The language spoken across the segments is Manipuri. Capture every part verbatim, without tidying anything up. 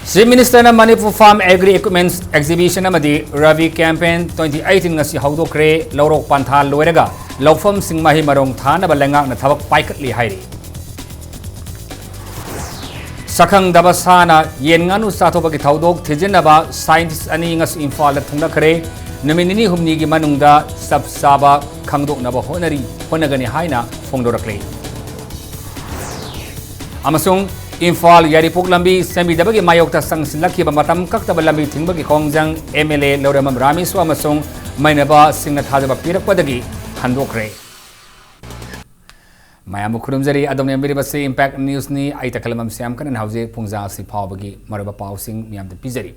Chief Minister ꯅ Manipur Farm Agri Equipments Exhibition ꯑꯃꯗꯤ Rabi Campaign twenty eighteen ꯉꯁꯤ ꯍꯧꯗꯣꯛꯈ꯭ꯔꯦ꯫ ꯂꯧꯔꯣꯛ ꯄꯟꯊꯥ ꯂꯣꯏꯔꯒ ꯂꯧꯐꯝꯁꯤꯡ ꯃꯍꯩ ꯃꯔꯣꯡ ꯊꯥꯅꯕ ꯂꯩꯉꯥꯛꯅ ꯊꯕꯛ ꯄꯥꯏꯈꯠꯂꯤ ꯍꯥꯏꯔꯤ꯫ ꯁꯛꯈꯪꯗꯕ ꯁꯥꯅ ꯌꯦꯟ ꯉꯥꯅꯨ ꯆꯥꯊꯣꯛꯄꯒꯤ ꯊꯧꯗꯣꯛ ꯊꯤꯖꯤꯟꯅꯕ scientist ꯑꯅꯤ ꯉꯁꯤ ꯏꯝꯐꯥꯜꯗ ꯊꯨꯡꯂꯈ꯭ꯔꯦ꯫ ꯅꯨꯃꯤꯠ ꯅꯤꯅꯤ ꯍꯨꯝꯅꯤꯒꯤ ꯃꯅꯨꯡꯗ ꯆꯞ ꯆꯥꯕ ꯈꯪꯗꯣꯛꯅꯕ ꯍꯣꯠꯅꯔꯤ, ꯍꯣꯠꯅꯒꯅꯤ ꯍꯥꯏꯅ ꯐꯣꯡꯗꯣꯔꯛꯂꯤ꯫ ꯑꯃꯁꯨꯡ ꯏꯝꯐꯥꯜ ꯌꯥꯏꯔꯤꯄꯣꯛ ꯂꯝꯕꯤ ꯁꯦꯝꯕꯤꯗꯕꯒꯤ ꯃꯥꯌꯣꯛꯇ ꯆꯪꯁꯤꯜꯂꯛꯈꯤꯕ ꯃꯇꯝ ꯀꯛꯇꯕ ꯂꯝꯕꯤ ꯊꯤꯡꯕꯒꯤ ꯈꯣꯡꯖꯪ MLA ꯂꯧꯔꯦꯝꯕꯝ ꯔꯥꯃꯦꯁꯣ ꯑꯃꯁꯨꯡ ꯃꯩꯅꯕꯁꯤꯡꯅ ꯊꯥꯖꯕ ꯄꯤꯔꯛꯄꯗꯒꯤ ꯍꯟꯗꯣꯛꯈ꯭ꯔꯦ꯫ ꯃꯌꯥꯝꯕꯨ ꯈꯨꯔꯨꯝꯖꯔꯤ꯫ ꯑꯗꯣꯝꯅ ꯌꯦꯡꯕꯤꯔꯤꯕꯁꯤ Impact News ꯅꯤ꯫ ꯑꯩ ꯇꯈꯦꯂꯝꯕꯝ ꯁ꯭ꯌꯥꯝꯀꯔꯟ꯫ ꯍꯧꯖꯤꯛ ꯄꯨꯡꯖꯥ ꯑꯁꯤ ꯐꯥꯎꯕꯒꯤ ꯃꯔꯨꯑꯣꯏꯕ ꯄꯥꯎꯁꯤꯡ ꯃꯌꯥꯝꯗ ꯄꯤꯖꯔꯤ꯫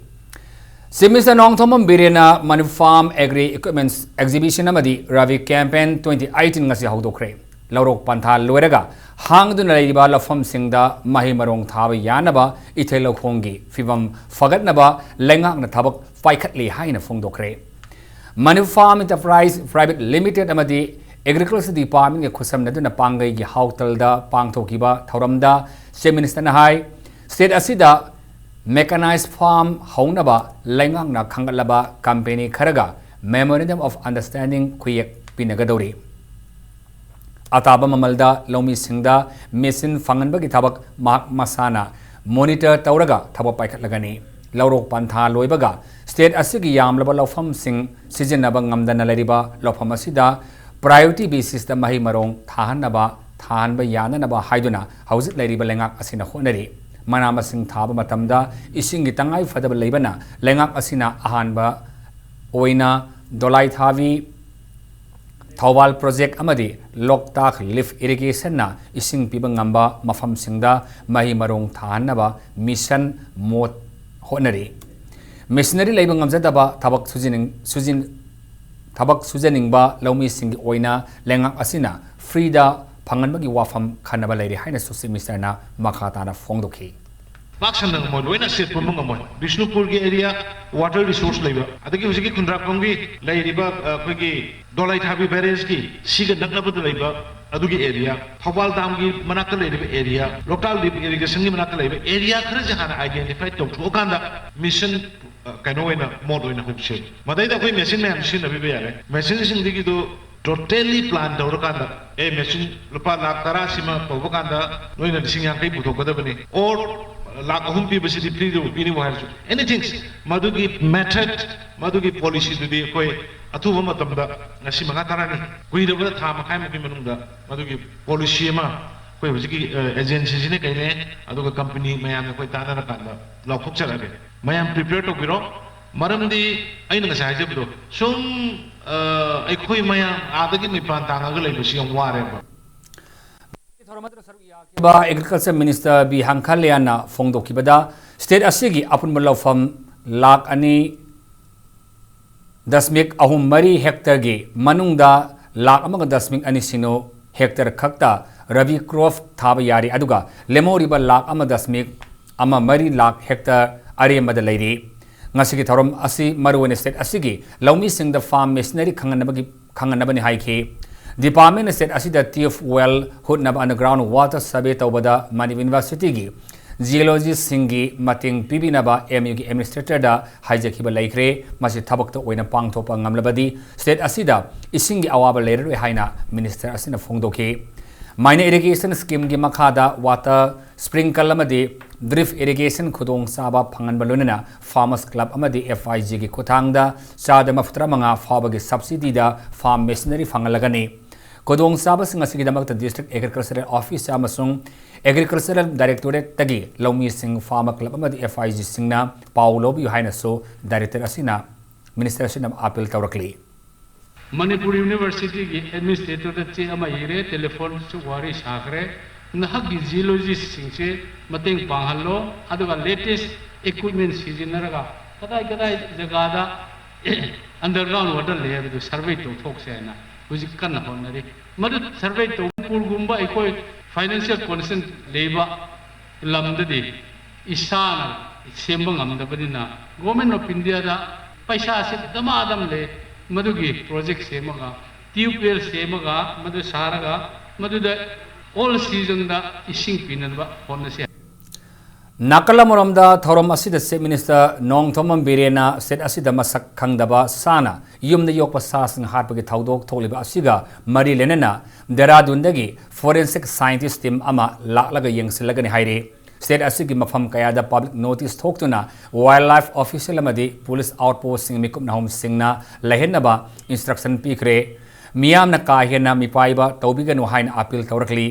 Chief Minister Nongthombam ꯕꯤꯔꯦꯟꯅ Manipur Farm Agri Equipments Exhibition ꯑꯃꯗꯤ Rabi Campaign twenty eighteen ꯉꯁꯤ ꯍꯧꯗꯣꯛꯈ꯭ꯔꯦ꯫ ꯂꯧꯔꯣꯛ ꯄꯟꯊꯥ ꯂꯣꯏꯔꯒ ꯍꯥꯡꯗꯨꯅ ꯂꯩꯔꯤꯕ ꯂꯧꯐꯝꯁꯤꯡꯗ ꯃꯍꯩ ꯃꯔꯣꯡ ꯊꯥꯕ ꯌꯥꯅꯕ ꯏꯊꯩ ꯂꯧꯈꯣꯡꯒꯤ ꯐꯤꯕꯝ ꯐꯒꯠꯅꯕ ꯂꯩꯉꯥꯛꯅ ꯊꯕꯛ ꯄꯥꯏꯈꯠꯂꯤ ꯍꯥꯏꯅ ꯐꯣꯡꯗꯣꯛꯈ꯭ꯔꯦ꯫ Manipur Farm Enterprise Private Limited ꯑꯃꯗꯤ Agriculture Department ꯒ ꯈꯨꯠꯁꯝꯅꯗꯨꯅ ꯄꯥꯡꯒꯩꯒꯤ ꯍꯥꯎꯇꯜꯗ ꯄꯥꯡꯊꯣꯛꯈꯤꯕ ꯊꯧꯔꯝꯗ Chief Minister ꯅ ꯍꯥꯏ, state ꯑꯁꯤꯗ mechanized farm ꯍꯧꯅꯕ ꯂꯩꯉꯥꯛꯅ ꯈꯟꯒꯠꯂꯕ company ꯈꯔꯒ Memorandum of Understanding ꯈꯨꯌꯦꯛ ꯄꯤꯅꯒꯗꯧꯔꯤ꯫ ꯑꯇꯥꯕ ꯃꯃꯜꯗ ꯂꯧꯃꯤꯁꯤꯡꯗ machine ꯐꯪꯍꯟꯕꯒꯤ ꯊꯕꯛ ꯃꯍꯥꯛ ꯃꯁꯥꯅ monitor ꯇꯧꯔꯒ ꯊꯕꯛ ꯄꯥꯏꯈꯠꯂꯒꯅꯤ꯫ ꯂꯧꯔꯣꯛ ꯄꯟꯊꯥ ꯂꯣꯏꯕꯒ state ꯑꯁꯤꯒꯤ ꯌꯥꯝꯂꯕ ꯂꯧꯐꯝꯁꯤꯡ ꯁꯤꯖꯤꯟꯅꯕ ꯉꯝꯗꯅ ꯂꯩꯔꯤꯕ ꯂꯧꯐꯝ ꯑꯁꯤꯗ priority basis ꯇ ꯃꯍꯩ ꯃꯔꯣꯡ ꯊꯥꯍꯟꯅꯕ, ꯊꯥꯍꯟꯕ ꯌꯥꯅꯅꯕ ꯍꯥꯏꯗꯨꯅ ꯍꯧꯖꯤꯛ ꯂꯩꯔꯤꯕ ꯂꯩꯉꯥꯛ ꯑꯁꯤꯅ ꯍꯣꯠꯅꯔꯤ꯫ ꯃꯅꯥ ꯃꯁꯤꯡ ꯊꯥꯕ ꯃꯇꯝꯗ ꯏꯁꯤꯡꯒꯤ ꯇꯉꯥꯏ ꯐꯗꯕ ꯂꯩꯕꯅ ꯂꯩꯉꯥꯛ ꯑꯁꯤꯅ ꯑꯍꯥꯟꯕ ꯑꯣꯏꯅ ꯗꯣꯂꯥꯏ ꯊꯥꯕꯤ, ꯊꯧꯕꯥꯜ project ꯑꯃꯗꯤ ꯂꯣꯛꯇꯥꯛ lift irrigation ꯅ ꯏꯁꯤꯡ ꯄꯤꯕ ꯉꯝꯕ ꯃꯐꯝꯁꯤꯡꯗ ꯃꯍꯩ ꯃꯔꯣꯡ ꯊꯥꯍꯟꯅꯕ mission ꯃꯣꯗ ꯍꯣꯠꯅꯔꯤ꯫ Machinery ꯂꯩꯕ ꯉꯝꯖꯗꯕ ꯊꯕꯛ ꯁꯨꯖꯤꯅꯤꯡ-, ꯁꯨꯖꯤꯟ-, ꯊꯕꯛ ꯁꯨꯖꯅꯤꯡꯕ ꯂꯧꯃꯤꯁꯤꯡꯒꯤ ꯑꯣꯏꯅ ꯂꯩꯉꯥꯛ ꯑꯁꯤꯅ free ꯗ ꯐꯪꯍꯟꯕꯒꯤ ꯋꯥꯐꯝ ꯈꯟꯅꯕ ꯂꯩꯔꯤ ꯍꯥꯏꯅꯁꯨ Chief Minister ꯅ ꯃꯈꯥ ꯇꯥꯅ ꯐꯣꯡꯗꯣꯛꯈꯤ꯫ ꯄꯥꯛ ꯁꯟꯅ ꯉꯝꯃꯣꯏ, ꯂꯣꯏꯅ ꯁꯦꯠ ꯄꯨꯝꯕ ꯉꯝꯃꯣꯏ꯫ ꯕꯤꯁꯅꯨꯄꯨꯔꯒꯤ ꯑꯦꯔꯤꯌꯥ ꯋꯥꯇꯔ ꯔꯤꯁꯣꯔꯁ ꯂꯩꯕ, ꯑꯗꯒꯤ ꯍꯧꯖꯤꯛꯀꯤ ꯈꯨꯟꯗ꯭ꯔꯥꯛꯄꯝꯒꯤ ꯂꯩꯔꯤꯕ, ꯑ, ꯑꯩꯈꯣꯏꯒꯤ ꯗꯣꯂꯥꯏꯊꯥꯕꯤ ꯕꯦꯔꯦꯖꯀꯤ ꯁꯤꯒ ꯅꯛꯅꯕꯗ ꯂꯩꯕ ꯑꯗꯨꯒꯤ ꯑꯦꯔꯤꯌꯥ, ꯊꯧꯕꯥꯜ ꯗꯥꯝꯒꯤ ꯃꯅꯥꯛꯇ ꯂꯩꯔꯤꯕ ꯑꯦꯔꯤꯌꯥ, ꯂꯣꯛꯇꯥꯛ ꯂꯤꯐ ꯏꯔꯤꯒꯦꯁꯟꯒꯤ ꯃꯅꯥꯛꯇ ꯂꯩꯕ ꯑꯦꯔꯤꯌꯥ ꯈꯔꯁꯦ ꯍꯥꯟꯅ ꯑꯥꯏꯗꯦꯟꯇꯤꯐꯥꯏ ꯇꯧꯊꯣꯛꯑꯀꯥꯟꯗ ꯃꯤꯁꯟ, ꯑ, ꯀꯩꯅꯣ ꯑꯣꯏꯅ, ꯃꯣꯗ ꯑꯣꯏꯅ ꯍꯧꯁꯦ꯫ ꯃꯗꯩꯗ ꯑꯩꯈꯣꯏ ꯃꯦꯆꯤꯟ ꯃꯌꯥꯝ ꯁꯤꯖꯤꯟꯅꯕꯤꯕ ꯌꯥꯔꯦ꯫ ꯃꯦꯆꯤꯟꯁꯤꯡꯗꯒꯤꯗꯨ ꯇꯣꯇꯦꯜꯂꯤ ꯄ꯭ꯂꯥꯟ ꯇꯧꯔꯀꯥꯟꯗ, ꯑꯦ, ꯃꯦꯆꯤꯟ ꯂꯨꯄꯥ ꯂꯥꯈ ꯇꯔꯥ ꯁꯤꯃ ꯇꯧꯕ ꯀꯥꯟꯗ ꯅꯣꯏꯅ ꯂꯤꯁꯤꯡ ꯌꯥꯡꯈꯩ ꯄꯨꯊꯣꯛꯀꯗꯕꯅꯤ, ꯑꯣꯔ ꯂꯥꯈ ꯑꯍꯨꯝ ꯄꯤꯕꯁꯤꯗꯤ ꯐ꯭ꯔꯤꯗ ꯄꯤꯅꯤꯕꯨ ꯍꯥꯏꯔꯁꯨ, ꯑꯦꯅꯤꯊꯤꯡ, ꯃꯗꯨꯒꯤ ꯃꯦꯊꯗ, ꯃꯗꯨꯒꯤ ꯄꯣꯂꯤꯁꯤꯗꯨꯗꯤ ꯑꯩꯈꯣꯏ ꯑꯊꯨꯕ ꯃꯇꯝꯗ, ꯉꯁꯤ ꯃꯉꯥ ꯇꯔꯥꯅꯤ, ꯀꯨꯏꯔꯕꯗ ꯊꯥ ꯃꯈꯥꯏꯃꯨꯛꯀꯤ ꯃꯅꯨꯡꯗ ꯃꯗꯨꯒꯤ ꯄꯣꯂꯤꯁꯤ ꯑꯃ ꯑꯩꯈꯣꯏ ꯍꯧꯖꯤꯛꯀꯤ, ꯑ, ꯑꯦꯖꯦꯟꯁꯤꯁꯤꯅ ꯀꯩꯅꯦ, ꯑꯗꯨꯒ ꯀꯝꯄꯅꯤ ꯃꯌꯥꯝꯅ ꯑꯩꯈꯣꯏ ꯇꯥꯟꯅꯔꯀꯥꯟꯗ ꯂꯥꯎꯊꯣꯛꯆꯔꯛꯑꯒꯦ꯫ ꯃꯌꯥꯝ ꯄ꯭ꯔꯤꯄꯦꯌꯔ ꯇꯧꯕꯤꯔꯣ꯫ ꯃꯔꯝꯗꯤ ꯑꯩꯅ ꯉꯁꯥꯏ ꯍꯥꯏꯖꯕꯗꯣ, ꯁꯨꯝ, ꯑ, ꯑꯩꯈꯣꯏ ꯃꯌꯥꯝ ꯑꯥꯗꯒꯤ ꯃꯤꯄꯥꯟ ꯇꯥꯡꯉꯒ ꯂꯩꯕꯁꯤ ꯌꯥꯝ ꯋꯥꯔꯦꯕ꯫ ꯊꯧꯔꯝ ꯑꯗꯨꯗ ꯁꯔꯨꯛ ꯌꯥꯈꯤꯕ ꯑꯦꯒ꯭ꯔꯤꯀꯜꯆꯔ ꯃꯤꯅꯤꯁꯇꯔ ꯕꯤ ꯍꯪꯈꯥꯂꯤꯌꯥꯅ ꯐꯣꯡꯗꯣꯛꯈꯤꯕꯗ, ꯁ꯭ꯇꯦꯠ ꯑꯁꯤꯒꯤ ꯑꯄꯨꯟꯕ ꯂꯧꯐꯝ ꯂꯥꯈ ꯑꯅꯤ ꯗꯁꯃꯤꯛ ꯑꯍꯨꯝ ꯃꯔꯤ ꯍꯦꯛꯇꯔꯒꯤ ꯃꯅꯨꯡꯗ ꯂꯥꯈ ꯑꯃꯒ ꯗꯁꯃꯤꯛ ꯑꯅꯤ ꯁꯤꯅꯣ ꯍꯦꯛꯇꯔ ꯈꯛꯇ ꯔꯕꯤ ꯀ꯭ꯔꯣꯞ ꯊꯥꯕ ꯌꯥꯔꯤ, ꯑꯗꯨꯒ ꯂꯦꯝꯍꯧꯔꯤꯕ ꯂꯥꯈ ꯑꯃ ꯗꯁꯃꯤꯛ ꯑꯃ ꯃꯔꯤ ꯂꯥꯈ ꯍꯦꯛꯇꯔ ꯑꯔꯦꯝꯕꯗ ꯂꯩꯔꯤ꯫ ꯉꯁꯤꯒꯤ ꯊꯧꯔꯝ ꯑꯁꯤ ꯃꯔꯨꯑꯣꯏꯅ ꯁ꯭ꯇꯦꯠ ꯑꯁꯤꯒꯤ ꯂꯧꯃꯤꯁꯤꯡꯗ ꯐꯥꯔꯝ ꯃꯦꯁꯤꯅꯔꯤ ꯈꯪꯍꯟꯅꯕꯒꯤ, ꯈꯪꯍꯟꯅꯕꯅꯤ ꯍꯥꯏꯈꯤ꯫ ꯗꯤꯄꯥꯔꯠꯃꯦꯟꯅ ꯁ꯭ꯇꯦꯠ ꯑꯁꯤꯗ ꯇ꯭ꯌꯨꯕ ꯋꯦꯜ ꯍꯨꯠꯅꯕ ꯑꯟꯗꯔꯒ꯭ꯔꯥꯎꯟ ꯋꯥꯇꯔ ꯁꯔꯚꯦ ꯇꯧꯕꯗ ꯃꯅꯤꯄꯨꯔ ꯌꯨꯅꯤꯚꯔꯁꯤꯇꯤꯒꯤ ꯖꯤꯑꯣꯂꯣꯖꯤꯁꯁꯤꯡꯒꯤ ꯃꯇꯦꯡ ꯄꯤꯕꯤꯅꯕ ꯑꯦꯝ ꯌꯨꯒꯤ ꯑꯦꯗꯃꯤꯅꯤꯁꯇ꯭ꯔꯦꯇꯔꯗ ꯍꯥꯏꯖꯈꯤꯕ ꯂꯩꯈ꯭ꯔꯦ꯫ ꯃꯁꯤ ꯊꯕꯛꯇ ꯑꯣꯏꯅ ꯄꯥꯡꯊꯣꯛꯄ ꯉꯝꯂꯕꯗꯤ ꯁ꯭ꯇꯦꯠ ꯑꯁꯤꯗ ꯏꯁꯤꯡꯒꯤ ꯑꯋꯥꯕ ꯂꯩꯔꯔꯣꯏ ꯍꯥꯏꯅ ꯃꯤꯅꯤꯁꯇꯔ ꯑꯁꯤꯅ ꯐꯣꯡꯗꯣꯛꯈꯤ꯫ ꯃꯥꯏꯅ ꯏꯔꯤꯒꯦꯁꯟ ꯁ꯭ꯀꯤꯝꯒꯤ ꯃꯈꯥꯗ ꯋꯥꯇꯔ ꯁ꯭ꯄ꯭ꯔꯤꯡꯀꯜ ꯑꯃꯗꯤ ꯗ꯭ꯔꯤꯞ ꯏꯔꯤꯒꯦꯁꯟ ꯈꯨꯗꯣꯡꯆꯥꯕ ꯐꯪꯍꯟꯕ ꯂꯣꯏꯅꯅ ꯐꯥꯔꯃꯔꯁ ꯀ꯭ꯂꯕ ꯑꯃꯗꯤ ꯑꯦꯐ ꯑꯥꯏ ꯖꯤꯒꯤ ꯈꯨꯠꯊꯥꯡꯗ ꯆꯥꯗ ꯃꯔꯐꯨꯇꯔꯥ ꯃꯉꯥ ꯐꯥꯎꯕꯒꯤ ꯁꯕꯁꯤꯗꯤꯗ ꯐꯥꯔꯝ ꯃꯦꯁꯤꯅꯔꯤ ꯐꯪꯍꯜꯂꯒꯅꯤ꯫ ꯈꯨꯗꯣꯡꯆꯥꯕꯁꯤꯡ ꯑꯁꯤꯒꯤꯗꯃꯛꯇ ꯗꯤꯁꯇ꯭ꯔꯤꯛ ꯑꯦꯒ꯭ꯔꯤꯀꯜꯆꯔꯦꯜ ꯑꯣꯐꯤꯁ ꯑꯃꯁꯨꯡ ꯑꯦꯒ꯭ꯔꯤꯀꯜꯆꯔꯦꯜ ꯗꯥꯏꯔꯦꯛꯇꯣꯔꯦꯠꯇꯒꯤ ꯂꯧꯃꯤꯁꯤꯡ, ꯐꯥꯔꯃꯔ ꯀ꯭ꯂꯕ ꯑꯃꯗꯤ ꯑꯦꯐ ꯑꯥꯏ ꯖꯤꯁꯤꯡꯅ ꯄꯥꯎ ꯂꯧꯕꯤꯌꯨ ꯍꯥꯏꯅꯁꯨ ꯗꯥꯏꯔꯦꯛꯇꯔ ꯑꯁꯤꯅ ꯃꯤꯅꯤꯁꯇꯔ ꯑꯁꯤꯅ ꯑꯥꯄꯤꯜ ꯇꯧꯔꯛꯂꯤ꯫ ꯃꯅꯤꯄꯨꯔ ꯌꯨꯅꯤꯚꯔꯁꯤꯇꯤꯒꯤ ꯑꯦꯗꯃꯤꯅꯤꯁꯇ꯭ꯔꯦꯇꯔꯗ ꯆꯦ ꯑꯃ ꯏꯔꯦ, ꯇꯦꯂꯤꯐꯣꯟꯁꯨ ꯋꯥꯔꯤ ꯁꯥꯈ꯭ꯔꯦ꯫ ꯅꯍꯥꯛꯀꯤ ꯖꯤꯑꯣꯂꯣꯖꯤꯁꯁꯤꯡꯁꯦ ꯃꯇꯦꯡ ꯄꯥꯡꯍꯜꯂꯣ, ꯑꯗꯨꯒ ꯂꯦꯇꯦꯁ ꯏꯀ꯭ꯋꯤꯞꯃꯦꯟ ꯁꯤꯖꯤꯟꯅꯔꯒ ꯀꯗꯥꯏ ꯀꯗꯥꯏ ꯖꯒꯥꯗ ꯑꯟꯗꯔꯒ꯭ꯔꯥꯎꯟ ꯋꯥꯇꯔ ꯂꯩ ꯍꯥꯏꯕꯗꯨ ꯁꯔꯚꯦ ꯇꯧꯊꯣꯛꯁꯦ ꯍꯥꯏꯅ ꯍꯧꯖꯤꯛ ꯀꯟꯅ ꯍꯣꯠꯅꯔꯤ꯫ ꯃꯗꯨ ꯁꯔꯚꯦ ꯇꯧꯕ ꯃꯅꯤꯄꯨꯔꯒꯨꯝꯕ ꯑꯩꯈꯣꯏ ꯐꯥꯏꯅꯥꯟꯁꯤꯌꯦꯜ ꯀꯣꯟꯗꯤꯁꯟ ꯂꯩꯕ ꯂꯝꯗꯗꯤ ꯏꯁꯥꯅ ꯁꯦꯝꯕ ꯉꯝꯗꯕꯅꯤꯅ Government of Indiaꯗ ꯄꯩꯁꯥꯁꯦ ꯗꯃꯥꯗꯝ ꯂꯩ, ꯃꯗꯨꯒꯤ project ꯁꯦꯝꯃꯒ, tube well ꯁꯦꯝꯃꯒ, ꯃꯗꯨ ꯁꯥꯔꯒ, ꯃꯗꯨꯗ all seasonꯗ ꯏꯁꯤꯡ ꯄꯤꯅꯅꯕ ꯍꯣꯠꯅꯁꯤ꯫ ꯅꯥꯀꯜ ꯑꯃꯔꯣꯝꯗ ꯊꯧꯔꯝ ꯑꯁꯤꯗ Chief Minister ꯅꯣꯡꯊꯣꯝꯕꯝ ꯕꯤꯔꯦꯟꯅ state ꯑꯁꯤꯗ ꯃꯁꯛ ꯈꯪꯗꯕ ꯁꯥꯅ ꯌꯨꯝꯗ ꯌꯣꯛꯄ ꯁꯥꯁꯤꯡ ꯍꯥꯠꯄꯒꯤ ꯊꯧꯗꯣꯛ ꯊꯣꯛꯂꯤꯕ ꯑꯁꯤꯒ ꯃꯔꯤ ꯂꯩꯅꯅ ꯗꯦꯔꯥꯗꯨꯟꯗꯒꯤ forensic scientist team ꯑꯃ ꯂꯥꯛꯂꯒ ꯌꯦꯡꯁꯤꯜꯂꯒꯅꯤ ꯍꯥꯏꯔꯤ꯫ State ꯑꯁꯤꯒꯤ ꯃꯐꯝ ꯀꯌꯥꯗ public notice ꯊꯣꯛꯇꯨꯅ wildlife official ꯑꯃꯗꯤ police outpostꯁꯤꯡ ꯃꯤꯀꯨꯞ ꯅꯍꯨꯝꯁꯤꯡꯅ ꯂꯩꯍꯟꯅꯕ instruction ꯄꯤꯈ꯭ꯔꯦ꯫ ꯃꯤꯌꯥꯝꯅ ꯀꯥ ꯍꯦꯟꯅ ꯃꯤꯄꯥꯏꯕ ꯇꯧꯕꯤꯒꯅꯨ ꯍꯥꯏꯅ appeal ꯇꯧꯔꯛꯂꯤ꯫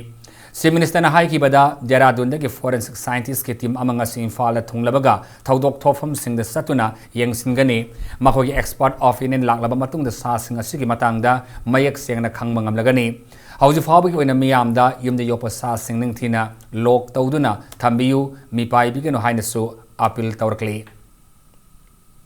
Chief Ministerꯅ ꯍꯥꯏꯈꯤꯕꯗ, ꯗꯦꯔꯥꯗꯨꯟꯗꯒꯤ forensic scientistꯀꯤ team ꯑꯃ ꯉꯁꯤ ꯏꯝꯐꯥꯜꯗ ꯊꯨꯡꯂꯕꯒ ꯊꯧꯗꯣꯛ ꯊꯣꯛꯐꯝꯁꯤꯡꯗ ꯆꯠꯇꯨꯅ ꯌꯦꯡꯁꯤꯟꯒꯅꯤ꯫ ꯃꯈꯣꯏꯒꯤ expert opinion ꯂꯥꯛꯂꯕ ꯃꯇꯨꯡꯗ ꯁꯥꯁꯤꯡ ꯑꯁꯤꯒꯤ ꯃꯇꯥꯡꯗ ꯃꯌꯦꯛ ꯁꯦꯡꯅ ꯈꯪꯕ ꯉꯝꯂꯒꯅꯤ꯫ ꯍꯧꯖꯤꯛ ꯐꯥꯎꯕꯒꯤ ꯑꯣꯏꯅ ꯃꯤꯌꯥꯝꯗ ꯌꯨꯝꯗ ꯌꯣꯛꯄ ꯁꯥꯁꯤꯡ ꯅꯤꯡꯊꯤꯅ lock ꯇꯧꯗꯨꯅ ꯊꯝꯕꯤꯌꯨ, ꯃꯤꯄꯥꯏꯕꯤꯒꯅꯨ ꯍꯥꯏꯅꯁꯨ appeal ꯇꯧꯔꯛꯂꯤ꯫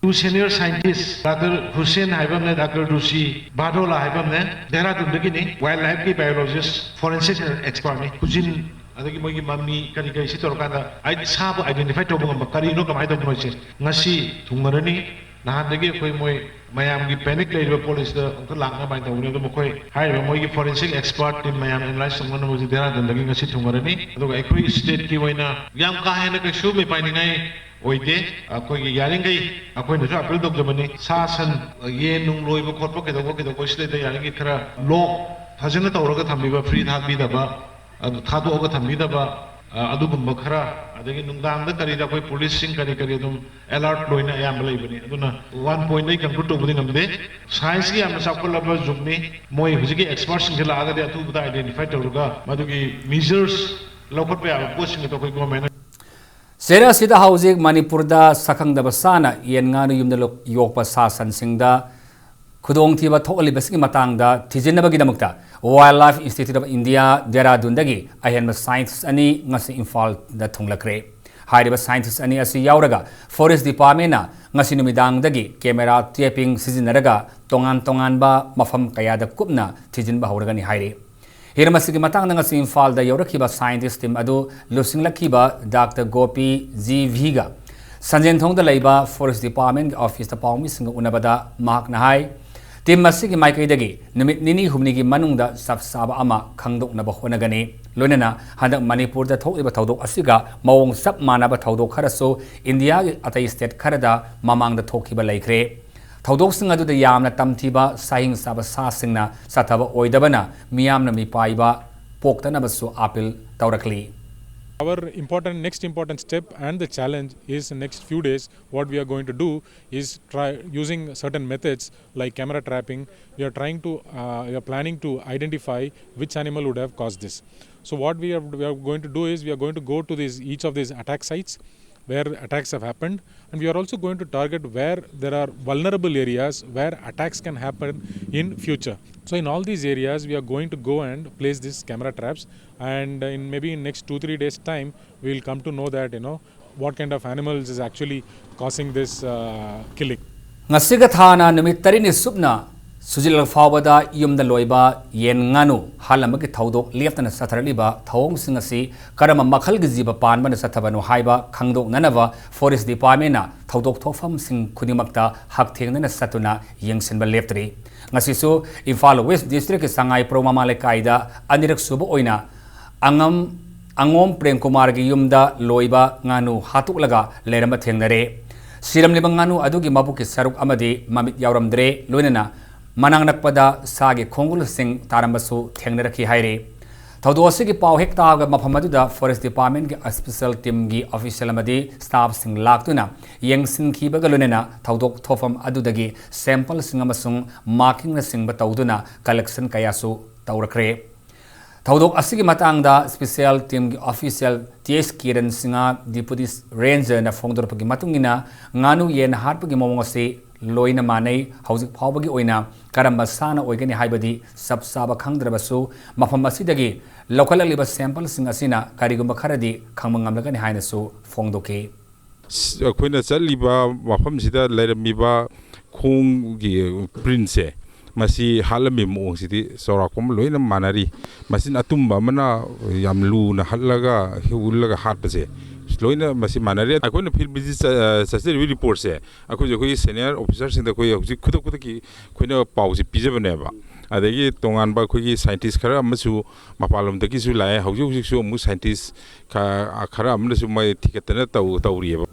Two senior scientist, Doctor Hussain ꯍꯥꯏꯕ ꯑꯃꯅꯦ, Doctor Rusi Badola ꯍꯥꯏꯕ ꯑꯃꯅꯦ, ꯗꯦꯍꯔꯥꯗꯨꯟꯗꯒꯤꯅꯤ, wildlifeꯀꯤ biologist, forensic expertꯅꯤ꯫ ꯈꯨꯖꯤꯟ, ꯑꯗꯒꯤ ꯃꯣꯏꯒꯤ ꯃꯃꯤ ꯀꯔꯤ ꯀꯔꯤ ꯁꯤ ꯇꯧꯔꯀꯥꯟꯗ ꯑꯩ ꯁꯥꯕꯨ identify ꯇꯧꯕ ꯉꯝꯕ ꯀꯔꯤꯅꯣ, ꯀꯃꯥꯏꯅ ꯇꯧꯕꯅꯣ ꯁꯦ ꯉꯁꯤ ꯊꯨꯡꯉꯔꯅꯤ꯫ ꯅꯍꯥꯟꯗꯒꯤ ꯑꯩꯈꯣꯏ ꯃꯣꯏ ꯃꯌꯥꯝꯒꯤ panic ꯂꯩꯔꯤꯕ ꯄꯣꯠ ꯑꯁꯤꯗ ꯑꯃꯨꯛꯇ ꯂꯥꯛꯅꯕ ꯍꯥꯏꯅ ꯇꯧꯕꯅꯤ꯫ ꯑꯗꯣ ꯃꯈꯣꯏ ꯍꯥꯏꯔꯤꯕ ꯃꯣꯏꯒꯤ forensic expert team ꯃꯌꯥꯝ analyze ꯇꯧꯅꯅꯕ ꯍꯧꯖꯤꯛ ꯗꯦꯍꯔꯥꯗꯨꯟꯗꯒꯤ ꯉꯁꯤ ꯊꯨꯡꯉꯔꯅꯤ꯫ ꯑꯗꯨꯒ ꯑꯩꯈꯣꯏ stateꯀꯤ ꯑꯣꯏꯅ ꯌꯥꯝ ꯀꯥ ꯍꯦꯟꯅ ꯀꯩꯁꯨ ꯃꯤꯄꯥꯏꯅꯤꯡꯉꯥꯏ ꯑꯣꯏꯗꯦ꯫ ꯑꯩꯈꯣꯏꯒꯤ ꯌꯥꯔꯤꯈꯩ ꯑꯩꯈꯣꯏꯅꯁꯨ appeal ꯇꯧꯖꯕꯅꯤ, ꯁꯥ ꯁꯟ, ꯌꯦꯟ ꯅꯨꯡ ꯂꯣꯏꯕ ꯈꯣꯠꯄ ꯀꯩꯗꯧꯕ ꯀꯩꯗꯧꯕ ꯁꯤꯗꯩꯗ ꯌꯥꯔꯤꯈꯩ ꯈꯔ lock ꯐꯖꯅ ꯇꯧꯔꯒ ꯊꯝꯕꯤꯕ, free ꯊꯥꯕꯤꯗꯕ, ꯑꯗꯨ ꯊꯥꯗꯣꯛꯑꯒ ꯊꯝꯕꯤꯗꯕ, ꯑ, ꯑꯗꯨꯒꯨꯝꯕ ꯈꯔ, ꯑꯗꯒꯤ ꯅꯨꯡꯗꯥꯡꯗ ꯀꯔꯤꯗ ꯑꯩꯈꯣꯏ policeꯁꯤꯡ ꯀꯔꯤ ꯀꯔꯤ ꯑꯗꯨꯝ alert ꯂꯣꯏꯅ ꯑꯌꯥꯝꯕ ꯂꯩꯕꯅꯤ꯫ ꯑꯗꯨꯅ one pointꯗ ꯑꯩ conclude ꯇꯧꯕꯗꯤ ꯉꯝꯗꯦ꯫ Scienceꯀꯤ ꯌꯥꯝꯅ ꯆꯥꯎꯈꯠꯂꯕ ꯖꯨꯒꯅꯤ꯫ ꯃꯣꯏ ꯍꯧꯖꯤꯛꯀꯤ expertꯁꯤꯡꯁꯦ ꯂꯥꯛꯑꯒꯗꯤ ꯑꯊꯨꯕꯗ identify ꯇꯧꯔꯒ ꯃꯗꯨꯒꯤ measures ꯂꯧꯈꯠꯄ ꯌꯥꯕ ꯄꯣꯠꯁꯤꯡ ꯑꯗꯣ ꯑꯩꯈꯣꯏ governmentꯅ State ꯑꯁꯤꯗ ꯍꯧꯖꯤꯛ ꯃꯅꯤꯄꯨꯔꯗ ꯁꯛꯈꯪꯗꯕ ꯁꯥꯅ ꯌꯦꯟ ꯉꯥꯅꯨ ꯌꯨꯝꯗ ꯂꯣꯛ-, ꯌꯣꯛꯄ ꯁꯥ ꯁꯟꯁꯤꯡꯗ ꯈꯨꯗꯣꯡꯊꯤꯕ ꯊꯣꯛꯍꯜꯂꯤꯕꯁꯤꯒꯤ ꯃꯇꯥꯡꯗ ꯊꯤꯖꯤꯟꯅꯕꯒꯤꯗꯃꯛꯇ Wildlife Institute of India, ꯗꯦꯔꯥꯗꯨꯟꯗꯒꯤ ꯑꯍꯦꯟꯕ scientist ꯑꯅꯤ ꯉꯁꯤ ꯏꯝꯐꯥꯜꯗ ꯊꯨꯡꯂꯛꯈ꯭ꯔꯦ꯫ ꯍꯥꯏꯔꯤꯕ scientist ꯑꯅꯤ ꯑꯁꯤ ꯌꯥꯎꯔꯒ Forest Departmentꯅ ꯉꯁꯤ ꯅꯨꯃꯤꯗꯥꯡꯗꯒꯤ camera tapping ꯁꯤꯖꯤꯟꯅꯔꯒ ꯇꯣꯉꯥꯟ ꯇꯣꯉꯥꯟꯕ ꯃꯐꯝ ꯀꯌꯥꯗ ꯀꯨꯞꯅ ꯊꯤꯖꯤꯟꯕ ꯍꯧꯔꯒꯅꯤ ꯍꯥꯏꯔꯤ꯫ ꯍꯤꯔꯝ ꯑꯁꯤꯒꯤ ꯃꯇꯥꯡꯗ ꯉꯁꯤ ꯏꯝꯐꯥꯜꯗ ꯌꯧꯔꯛꯈꯤꯕ scientist team ꯑꯗꯨ ꯂꯨꯆꯤꯡꯂꯛꯈꯤꯕ ꯗꯥꯛꯇꯔ ꯒꯣꯄꯤ ꯖꯤ ꯚꯤꯒ ꯁꯟꯖꯦꯟꯊꯣꯡꯗ ꯂꯩꯕ forest department ꯒꯤ office ꯇ ꯄꯥꯎꯃꯤꯁꯤꯡꯒ ꯎꯅꯕꯗ ꯃꯍꯥꯛꯅ ꯍꯥꯏ, team ꯑꯁꯤꯒꯤ ꯃꯥꯏꯀꯩꯗꯒꯤ ꯅꯨꯃꯤꯠ ꯅꯤꯅꯤ ꯍꯨꯝꯅꯤꯒꯤ ꯃꯅꯨꯡꯗ ꯆꯞ ꯆꯥꯕ ꯑꯃ ꯈꯪꯗꯣꯛꯅꯕ ꯍꯣꯠꯅꯒꯅꯤ꯫ ꯂꯣꯏꯅꯅ ꯍꯟꯗꯛ ꯃꯅꯤꯄꯨꯔꯗ ꯊꯣꯛꯂꯤꯕ ꯊꯧꯗꯣꯛ ꯑꯁꯤꯒ ꯃꯑꯣꯡ ꯆꯞ ꯃꯥꯟꯅꯕ ꯊꯧꯗꯣꯛ ꯈꯔꯁꯨ ꯏꯟꯗꯤꯌꯥꯒꯤ ꯑꯇꯩ state ꯈꯔꯗ ꯃꯃꯥꯡꯗ ꯊꯣꯛꯈꯤꯕ ꯂꯩꯈ꯭ꯔꯦ꯫ ꯊꯧꯗꯣꯛꯁꯤꯡ ꯑꯗꯨꯗ ꯌꯥꯝꯅ ꯇꯝꯊꯤꯕ ꯁꯥꯍꯤꯡ ꯆꯥꯕ ꯁꯥꯁꯤꯡꯅ ꯆꯠꯊꯕ ꯑꯣꯏꯗꯕꯅ ꯃꯤꯌꯥꯝꯅ ꯃꯤꯄꯥꯏꯕ ꯄꯣꯛꯇꯅꯕꯁꯨ appeal ꯇꯧꯔꯛꯂꯤ꯫ Our important, next important step and the challenge is next few days, what we are going to do is try using certain methods like camera trapping. We are trying to, uh, we are planning to identify which animal would have caused this. So what we are, we are going to do is we are going to go to these, each of these attack sites where attacks have happened, and we are also going to target where there are vulnerable areas where attacks can happen in future. So in all these areas, we are going to go and place these camera traps, and in maybe in next two three days time, we will come to know that, you know, what kind of animals is actually causing this, uh, killing. ꯉꯁꯤꯒ ꯊꯥꯅ ꯅꯨꯃꯤꯠ ꯇꯔꯦꯠꯅꯤ ꯁꯨꯞꯅ ꯁꯨꯖꯤꯜꯂꯛ ꯐꯥꯎꯕꯗ ꯌꯨꯝꯗ ꯂꯣꯏꯕ ꯌꯦꯟ ꯉꯥꯅꯨ ꯍꯥꯠꯂꯝꯕꯒꯤ ꯊꯧꯗꯣꯛ ꯂꯦꯞꯇꯅ ꯆꯠꯊꯔꯛꯂꯤꯕ ꯊꯧꯑꯣꯡꯁꯤꯡ ꯑꯁꯤ ꯀꯔꯝꯕ ꯃꯈꯜꯒꯤ ꯖꯤꯕ ꯄꯥꯟꯕꯅ ꯆꯠꯊꯕꯅꯣ ꯍꯥꯏꯕ ꯈꯪꯗꯣꯛꯅꯅꯕ forest department ꯅ ꯊꯧꯗꯣꯛ ꯊꯣꯛꯐꯝꯁꯤꯡ ꯈꯨꯗꯤꯡꯃꯛꯇ ꯍꯛꯊꯦꯡꯅꯅ ꯆꯠꯇꯨꯅ ꯌꯦꯡꯁꯤꯟꯕ ꯂꯦꯞꯇ꯭ꯔꯤ꯫ ꯉꯁꯤꯁꯨ ꯏꯝꯐꯥꯜ West district ꯀꯤ ꯁꯉꯥꯏꯄ꯭ꯔꯧ ꯃꯃꯥ ꯂꯩꯀꯥꯏꯗ ꯑꯅꯤꯔꯛ ꯁꯨꯕ ꯑꯣꯏꯅ ꯑꯉꯝ ꯑꯉꯣꯝ ꯄ꯭ꯔꯦꯝꯀꯨꯃꯥꯔꯒꯤ ꯌꯨꯝꯗ ꯂꯣꯏꯕ ꯉꯥꯅꯨ ꯍꯥꯠꯇꯣꯛꯂꯒ ꯂꯩꯔꯝꯕ ꯊꯦꯡꯅꯔꯦ꯫ ꯁꯤꯔꯝꯂꯤꯕ ꯉꯥꯅꯨ ꯑꯗꯨꯒꯤ ꯃꯕꯨꯛꯀꯤ ꯁꯔꯨꯛ ꯑꯃꯗꯤ ꯃꯃꯤꯠ ꯌꯥꯎꯔꯝꯗ꯭ꯔꯦ, ꯂꯣꯏꯅꯅ ꯃꯅꯥꯛ ꯅꯛꯄꯗ ꯁꯥꯒꯤ ꯈꯣꯡꯒꯨꯜꯁꯤꯡ ꯇꯥꯔꯝꯕꯁꯨ ꯊꯦꯡꯅꯔꯛꯈꯤ ꯍꯥꯏꯔꯤ꯫ ꯊꯧꯗꯣꯛ ꯑꯁꯤꯒꯤ ꯄꯥꯎ ꯍꯦꯛ ꯇꯥꯕꯒ ꯃꯐꯝ ꯑꯗꯨꯗ forest department ꯀꯤ special team ꯒꯤ official ꯑꯃꯗꯤ staff ꯁꯤꯡ ꯂꯥꯛꯇꯨꯅ ꯌꯦꯡꯁꯤꯟꯈꯤꯕꯒ ꯂꯣꯏꯅꯅ ꯊꯧꯗꯣꯛ ꯊꯣꯛꯐꯝ ꯑꯗꯨꯗꯒꯤ sample ꯁꯤꯡ ꯑꯃꯁꯨꯡ marking ꯅꯆꯤꯡꯕ ꯇꯧꯗꯨꯅ collection ꯀꯌꯥꯁꯨ ꯇꯧꯔꯛꯈ꯭ꯔꯦ꯫ ꯊꯧꯗꯣꯛ ꯑꯁꯤꯒꯤ ꯃꯇꯥꯡꯗ special team ꯒꯤ official ꯇꯤ ꯑꯦꯁ ꯀꯤꯔꯟ ꯁꯤꯡꯍ, Deputy Ranger ꯅ ꯐꯣꯡꯗꯣꯔꯛꯄꯒꯤ ꯃꯇꯨꯡ ꯏꯟꯅ, ꯉꯥꯅꯨ ꯌꯦꯟ ꯍꯥꯠꯄꯒꯤ ꯃꯑꯣꯡ ꯑꯁꯤ ꯂꯣꯏꯅ ꯃꯥꯟꯅꯩ꯫ ꯍꯧꯖꯤꯛ ꯐꯥꯎꯕꯒꯤ ꯑꯣꯏꯅ ꯀꯔꯝꯕ ꯁꯥꯅ ꯑꯣꯏꯒꯅꯤ ꯍꯥꯏꯕꯗꯤ ꯆꯞ ꯆꯥꯕ ꯈꯪꯗ꯭ꯔꯕꯁꯨ, ꯃꯐꯝ ꯑꯁꯤꯗꯒꯤ ꯂꯧꯈꯠꯂꯛꯂꯤꯕ sample ꯁꯤꯡ ꯑꯁꯤꯅ ꯀꯔꯤꯒꯨꯝꯕ ꯈꯔꯗꯤ ꯈꯪꯕ ꯉꯝꯂꯒꯅꯤ ꯍꯥꯏꯅꯁꯨ ꯐꯣꯡꯗꯣꯛꯈꯤ꯫ ꯑꯩꯈꯣꯏꯅ ꯆꯠꯂꯤꯕ ꯃꯐꯝꯁꯤꯗ ꯂꯩꯔꯝꯃꯤꯕ ꯈꯣꯡꯒꯤ print ꯁꯦ, ꯃꯁꯤ ꯍꯥꯠꯂꯝꯃꯤꯕ ꯃꯑꯣꯡꯁꯤꯗꯤ ꯆꯥꯎꯔꯥꯛꯄ ꯑꯃ ꯂꯣꯏꯅ ꯃꯥꯟꯅꯔꯤ꯫ ꯃꯁꯤꯅ ꯑꯇꯨꯝꯕ ꯑꯃꯅ ꯌꯥꯝ ꯂꯨꯅ ꯍꯠꯂꯒ, ꯍꯨꯜꯂꯒ ꯍꯥꯠꯄꯁꯦ ꯂꯣꯏꯅ ꯃꯁꯤ ꯃꯥꯟꯅꯔꯤ꯫ ꯑꯩꯈꯣꯏꯅ field visit ꯆ-, ꯆꯠꯆꯔꯤꯕ reportꯁꯦ ꯑꯩꯈꯣꯏꯁꯨ ꯑꯩꯈꯣꯏꯒꯤ senior officerꯁꯤꯡꯗ ꯑꯩꯈꯣꯏ ꯍꯧꯖꯤꯛ ꯈꯨꯗꯛ ꯈꯨꯗꯛꯀꯤ ꯑꯩꯈꯣꯏꯅ ꯄꯥꯎꯁꯦ ꯄꯤꯖꯕꯅꯦꯕ꯫ ꯑꯗꯒꯤ ꯇꯣꯉꯥꯟꯕ ꯑꯩꯈꯣꯏꯒꯤ scientist ꯈꯔ ꯑꯃꯁꯨ ꯃꯄꯥꯟꯂꯣꯝꯗꯒꯤꯁꯨ ꯂꯥꯛꯑꯦ꯫ ꯍꯧꯖꯤꯛ ꯍꯧꯖꯤꯛꯁꯨ ꯑꯃꯨꯛ scientist ꯈ-, ꯈꯔ ꯑꯃꯅꯁꯨ ꯃꯣꯏ ꯊꯤꯒꯠꯇꯅ ꯇꯧ-, ꯇꯧꯔꯤꯑꯕ꯫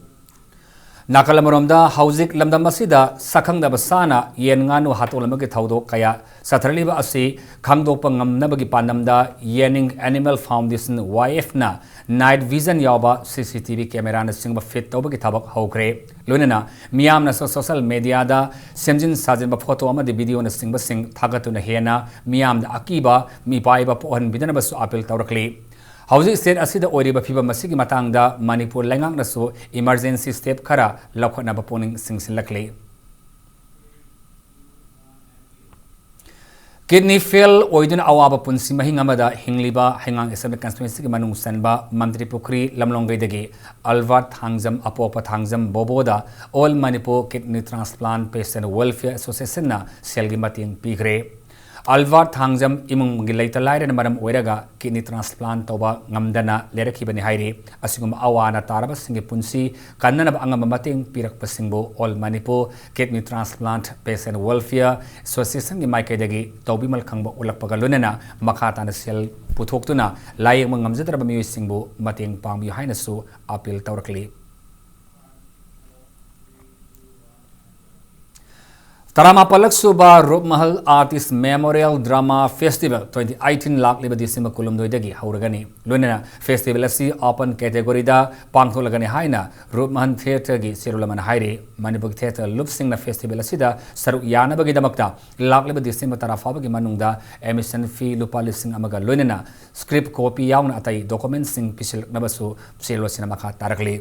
ꯅꯥꯀꯜ ꯑꯃꯔꯣꯝꯗ, ꯍꯧꯖꯤꯛ ꯂꯝꯗꯝ ꯑꯁꯤꯗ ꯁꯛꯈꯪꯗꯕ ꯁꯥꯅ ꯌꯦꯟ ꯉꯥꯅꯨ ꯍꯥꯠꯇꯣꯛꯂꯝꯕꯒꯤ ꯊꯧꯗꯣꯛ ꯀꯌꯥ ꯆꯠꯊꯔꯛꯂꯤꯕ ꯑꯁꯤ ꯈꯪꯗꯣꯛꯄ ꯉꯝꯅꯕꯒꯤ ꯄꯥꯟꯗꯝꯗ Yening Animal Foundation, Y F ꯅ night vision ꯌꯥꯎꯕ C C T V camera ꯅꯆꯤꯡꯕ fit ꯇꯧꯕꯒꯤ ꯊꯕꯛ ꯍꯧꯈ꯭ꯔꯦ꯫ ꯂꯣꯏꯅꯅ ꯃꯤꯌꯥꯝꯅꯁꯨ social media ꯗ ꯁꯦꯝꯖꯤꯟ ꯁꯥꯖꯤꯟꯕ photo ꯑꯃꯗꯤ video ꯅꯆꯤꯡꯕꯁꯤꯡ ꯊꯥꯒꯠꯇꯨꯅ ꯍꯦꯟꯅ ꯃꯤꯌꯥꯝꯗ ꯑꯀꯤꯕ ꯃꯤꯄꯥꯏꯕ ꯄꯣꯛꯍꯟꯕꯤꯗꯅꯕꯁꯨ appeal ꯇꯧꯔꯛꯂꯤ꯫ ꯍꯧꯖꯤꯛ state ꯑꯁꯤꯗ ꯑꯣꯏꯔꯤꯕ ꯐꯤꯕꯝ ꯑꯁꯤꯒꯤ ꯃꯇꯥꯡꯗ ꯃꯅꯤꯄꯨꯔ ꯂꯩꯉꯥꯛꯅꯁꯨ emergency step ꯈꯔ ꯂꯧꯈꯠꯅꯕ ꯄꯨꯛꯅꯤꯡ ꯆꯤꯡꯁꯤꯜꯂꯛꯂꯤ꯫ Kidney fail ꯑꯣꯏꯗꯨꯅ ꯑꯋꯥꯕ ꯄꯨꯟꯁꯤ ꯃꯍꯤꯡ ꯑꯃꯗ ꯍꯤꯡꯂꯤꯕ ꯍꯩꯉꯥꯡ Assembly Constituency ꯒꯤ ꯃꯅꯨꯡ ꯆꯟꯕ ꯃꯟꯇ꯭ꯔꯤ ꯄꯨꯈ꯭ꯔꯤ ꯂꯝꯂꯣꯡꯒꯩꯗꯒꯤ ꯑꯜꯕꯥꯔꯠ ꯊꯥꯡꯖꯝ, ꯑꯄꯣꯛꯄ ꯊꯥꯡꯖꯝ ꯕꯣꯕꯣꯗ All Manipur Kidney Transplant Patient Welfare Association ꯅ ꯁꯦꯜꯒꯤ ꯃꯇꯦꯡ ꯄꯤꯈ꯭ꯔꯦ꯫ ꯑꯜꯕꯥꯔꯠ ꯊꯥꯡꯖꯝ ꯏꯃꯨꯡꯒꯤ ꯂꯩꯇ ꯂꯥꯏꯔꯅ ꯃꯔꯝ ꯑꯣꯏꯔꯒ kidney transplant ꯇꯧꯕ ꯉꯝꯗꯅ ꯂꯩꯔꯛꯈꯤꯕꯅꯤ ꯍꯥꯏꯔꯤ꯫ ꯑꯁꯤꯒꯨꯝꯕ ꯑꯋꯥ ꯑꯅꯥ ꯇꯥꯔꯕꯁꯤꯡꯒꯤ ꯄꯨꯟꯁꯤ ꯀꯟꯅꯅꯕ ꯑꯉꯝꯕ ꯃꯇꯦꯡ ꯄꯤꯔꯛꯄꯁꯤꯡꯕꯨ All Manipur Kidney Transplant Patient Welfare Association ꯒꯤ ꯃꯥꯏꯀꯩꯗꯒꯤ ꯇꯧꯕꯤꯃꯜ ꯈꯪꯕ ꯎꯠꯂꯛꯄꯒ ꯂꯣꯏꯅꯅ ꯃꯈꯥ ꯇꯥꯅ ꯁꯦꯜ ꯄꯨꯊꯣꯛꯇꯨꯅ ꯂꯥꯌꯦꯡꯕ ꯉꯝꯖꯗ꯭ꯔꯕ ꯃꯤꯑꯣꯏꯁꯤꯡꯕꯨ ꯃꯇꯦꯡ ꯄꯥꯡꯕꯤꯌꯨ ꯍꯥꯏꯅꯁꯨ appeal ꯇꯧꯔꯛꯂꯤ꯫ ꯇꯔꯥꯃꯥꯄꯜꯂꯛ ꯁꯨꯕ ꯔꯨꯞꯃꯍꯜ Artist Memorial Drama Festival twenty eighteen ꯂꯥꯛꯂꯤꯕ December ꯀꯨꯟꯍꯨꯝꯗꯣꯏꯗꯒꯤ ꯍꯧꯔꯒꯅꯤ꯫ ꯂꯣꯏꯅꯅ festival ꯑꯁꯤ open category ꯗ ꯄꯥꯡꯊꯣꯛꯂꯒꯅꯤ ꯍꯥꯏꯅ ꯔꯨꯞꯃꯍꯜ Theatre ꯒꯤ ꯆꯦꯔꯣꯜ ꯑꯃꯅ ꯍꯥꯏꯔꯤ꯫ ꯃꯅꯤꯄꯨꯔꯒꯤ theatre ꯂꯨꯞꯁꯤꯡꯅ festival ꯑꯁꯤꯗ ꯁꯔꯨꯛ ꯌꯥꯅꯕꯒꯤꯗꯃꯛꯇ ꯂꯥꯛꯂꯤꯕ December ꯇꯔꯥ ꯐꯥꯎꯕꯒꯤ ꯃꯅꯨꯡꯗ admission fee ꯂꯨꯄꯥ ꯂꯤꯁꯤꯡ ꯑꯃꯒ ꯂꯣꯏꯅꯅ script copy ꯌꯥꯎꯅ ꯑꯇꯩ document ꯁꯤꯡ ꯄꯤꯁꯤꯜꯂꯛꯅꯕꯁꯨ ꯆꯦꯔꯣꯜ ꯑꯁꯤꯅ ꯃꯈꯥ ꯇꯥꯔꯛꯂꯤ꯫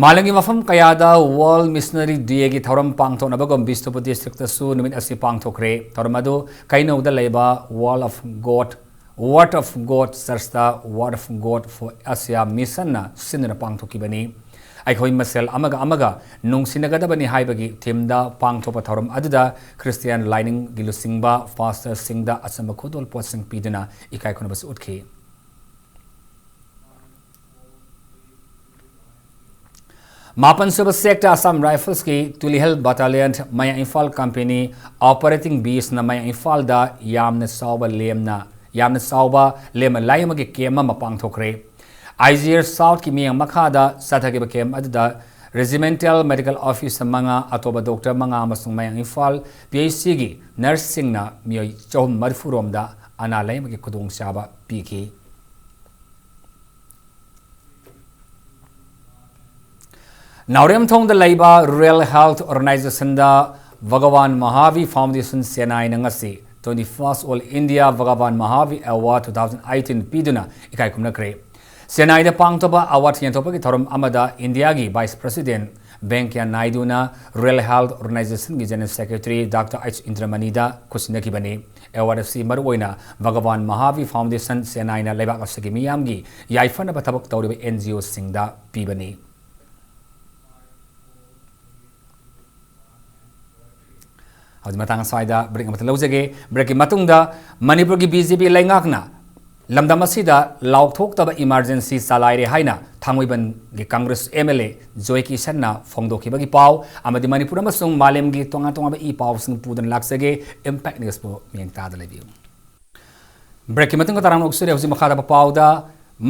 ꯃꯥꯂꯦꯝꯒꯤ ꯃꯐꯝ ꯀꯌꯥꯗ World Missionary Day ꯒꯤ ꯊꯧꯔꯝ ꯄꯥꯡꯊꯣꯛꯅꯕꯒꯨꯝ ꯕꯤꯁꯅꯨꯄꯨꯔ district ꯇꯁꯨ ꯅꯨꯃꯤꯠ ꯑꯁꯤ ꯄꯥꯡꯊꯣꯛꯈ꯭ꯔꯦ꯫ ꯊꯧꯔꯝ ꯑꯗꯨ ꯀꯩꯅꯧꯗ ꯂꯩꯕ World of God, Word of God Church ꯇ Word of God for Asia Mission ꯅ ꯁꯤꯟꯗꯨꯅ ꯄꯥꯡꯊꯣꯛꯈꯤꯕꯅꯤ꯫ ꯑꯩꯈꯣꯏ ꯃꯁꯦꯜ ꯑꯃꯒ ꯑꯃꯒ ꯅꯨꯡꯁꯤꯅꯒꯗꯕꯅꯤ ꯍꯥꯏꯕꯒꯤ ꯊꯤꯝꯗ ꯄꯥꯡꯊꯣꯛꯄ ꯊꯧꯔꯝ ꯑꯗꯨꯗ ꯈ꯭ꯔꯤꯁꯇꯤꯌꯥꯟ ꯂꯥꯏꯅꯤꯡꯒꯤ ꯂꯨꯆꯤꯡꯕ ꯄꯥꯁꯇꯔꯁꯤꯡꯗ ꯑꯆꯝꯕ ꯈꯨꯗꯣꯜ ꯄꯣꯠꯁꯤꯡ ꯄꯤꯗꯨꯅ ꯏꯀꯥꯏ ꯈꯨꯝꯅꯕꯁꯨ ꯎꯠꯈꯤ꯫ ꯃꯥꯄꯟꯁꯨꯕ ꯁꯦꯛꯇ ꯑꯁꯥꯝ ꯔꯥꯏꯐꯜꯁꯀꯤ ꯇꯨꯂꯤꯍꯦꯜ ꯕꯠꯇꯥꯂꯤꯌꯟ ꯃꯌꯥꯡ ꯏꯝꯐꯥꯜ ꯀꯝꯄꯦꯅꯤ ꯑꯣꯄꯔꯦꯇꯤꯡ ꯕꯦꯁꯅ ꯃꯌꯥꯡ ꯏꯝꯐꯥꯜꯗ ꯌꯥꯝꯅ ꯆꯥꯎꯕ ꯂꯦꯝꯅ, ꯌꯥꯝꯅ ꯆꯥꯎꯕ ꯂꯦꯝꯅ ꯂꯥꯏꯌꯦꯡꯕꯒꯤ ꯀꯦꯝ ꯑꯃ ꯄꯥꯡꯊꯣꯛꯈ꯭ꯔꯦ꯫ ꯑꯥꯏ ꯖꯤ ꯑꯦꯁ ꯁꯥꯎꯠꯀꯤ ꯃꯤꯠꯌꯦꯡ ꯃꯈꯥꯗ ꯆꯠꯊꯈꯤꯕ ꯀꯦꯝ ꯑꯗꯨꯗ ꯔꯦꯖꯤꯃꯦꯟꯇꯦꯜ ꯃꯦꯗꯤꯀꯦꯜ ꯑꯣꯐꯤꯁꯔ ꯃꯉꯥ, ꯑꯇꯣꯞꯄ ꯗꯣꯛꯇꯔ ꯃꯉꯥ ꯑꯃꯁꯨꯡ ꯃꯌꯥꯡ ꯏꯝꯐꯥꯜ ꯄꯤ ꯑꯩꯆ ꯁꯤꯒꯤ ꯅꯔꯁꯁꯤꯡꯅ ꯃꯤꯑꯣꯏ ꯆꯍꯨꯝ ꯃꯔꯤꯐꯨ ꯔꯣꯝꯗ ꯑꯅꯥ ꯂꯥꯏꯌꯦꯡꯕꯒꯤ ꯈꯨꯗꯣꯡꯆꯥꯕ ꯄꯤꯈꯤ꯫ ꯅꯥꯎꯔꯦꯝꯊꯣꯡꯗ ꯂꯩꯕ ꯔꯨꯔꯦꯜ ꯍꯦꯜꯊ ꯑꯣꯔꯒꯅꯥꯏꯖꯦꯁꯟꯗ ꯚꯒꯋꯥꯟ ꯃꯍꯥꯚꯤꯔ ꯐꯥꯎꯟꯗꯦꯁꯟ ꯆꯦꯟꯅꯥꯏꯅ ꯉꯁꯤ twenty-first All India Bhagavan Mahavir Award two thousand eighteen ꯄꯤꯗꯨꯅ ꯏꯀꯥꯏ ꯈꯨꯝꯅꯈ꯭ꯔꯦ꯫ ꯆꯦꯟꯅꯥꯏꯗ ꯄꯥꯡꯊꯣꯛꯄ ꯑꯦꯋꯥꯔꯗ ꯌꯦꯟꯊꯣꯛꯄꯒꯤ ꯊꯧꯔꯝ ꯑꯃꯗ ꯏꯟꯗꯤꯌꯥꯒꯤ ꯚꯥꯏꯁ ꯄ꯭ꯔꯁꯤꯗꯦꯟ ꯚꯦꯡꯀꯌꯥ ꯅꯥꯏꯗꯨꯅ ꯔꯨꯔꯦꯜ ꯍꯦꯜꯊ ꯑꯣꯔꯒꯅꯥꯏꯖꯦꯁꯟꯒꯤ ꯖꯦꯅꯔꯦꯜ ꯁꯦꯀ꯭ꯔꯦꯇꯔꯤ ꯗꯥꯛꯇꯔ ꯑꯩꯆ ꯏꯟꯗ꯭ꯔꯃꯅꯤꯗ ꯈꯨꯠꯁꯤꯟꯅꯈꯤꯕꯅꯤ꯫ ꯑꯦꯋꯥꯔꯗ ꯑꯁꯤ ꯃꯔꯨꯑꯣꯏꯅ ꯚꯒꯋꯥꯟ ꯃꯍꯥꯚꯤꯔ ꯐꯥꯎꯟꯗꯦꯁꯟ ꯆꯦꯟꯅꯥꯏꯅ ꯂꯩꯕꯥꯛ ꯑꯁꯤꯒꯤ ꯃꯤꯌꯥꯝꯒꯤ ꯌꯥꯏꯐꯅꯕ ꯊꯕꯛ ꯇꯧꯔꯤꯕ ꯑꯦꯟ ꯖꯤ ꯑꯣꯁꯤꯡꯗ ꯄꯤꯕꯅꯤ꯫ ꯍꯧꯖꯤꯛ ꯃꯇꯥꯡ ꯑꯁ꯭ꯋꯥꯏꯗ ꯕ꯭ꯔꯦꯛ ꯑꯃꯠꯇ ꯂꯧꯖꯒꯦ꯫ ꯕ꯭ꯔꯦꯛꯀꯤ ꯃꯇꯨꯡꯗ ꯃꯅꯤꯄꯨꯔꯒꯤ ꯕꯤ ꯖꯦ ꯄꯤ ꯂꯩꯉꯥꯛꯅ ꯂꯝꯗꯝ ꯑꯁꯤꯗ ꯂꯥꯎꯊꯣꯛꯇꯕ ꯏꯃꯥꯔꯖꯦꯟꯁꯤ ꯆꯂꯥꯏꯔꯦ ꯍꯥꯏꯅ ꯊꯥꯡꯃꯩꯕꯟꯒꯤ Congress M L A Joy ꯀꯤꯁꯟꯅ ꯐꯣꯡꯗꯣꯛꯈꯤꯕꯒꯤ ꯄꯥꯎ ꯑꯃꯗꯤ ꯃꯅꯤꯄꯨꯔ ꯑꯃꯁꯨꯡ ꯃꯥꯂꯦꯝꯒꯤ ꯇꯣꯉꯥꯟ ꯇꯣꯉꯥꯟꯕ ꯏ ꯄꯥꯎꯁꯤꯡ ꯄꯨꯗꯨꯅ ꯂꯥꯛꯆꯒꯦ꯫ ꯏꯝꯄꯦꯛ ꯅ꯭ꯌꯨꯁꯄꯨ ꯃꯤꯠꯌꯦꯡ ꯇꯥꯗ ꯂꯩꯕꯤꯌꯨ꯫ ꯕ꯭ꯔꯦꯛꯀꯤ ꯃꯇꯨꯡꯗ ꯇꯔꯥꯝꯅ ꯑꯣꯛꯆꯔꯤ꯫ ꯍꯧꯖꯤꯛ ꯃꯈꯥꯗ ꯄꯥꯎꯗ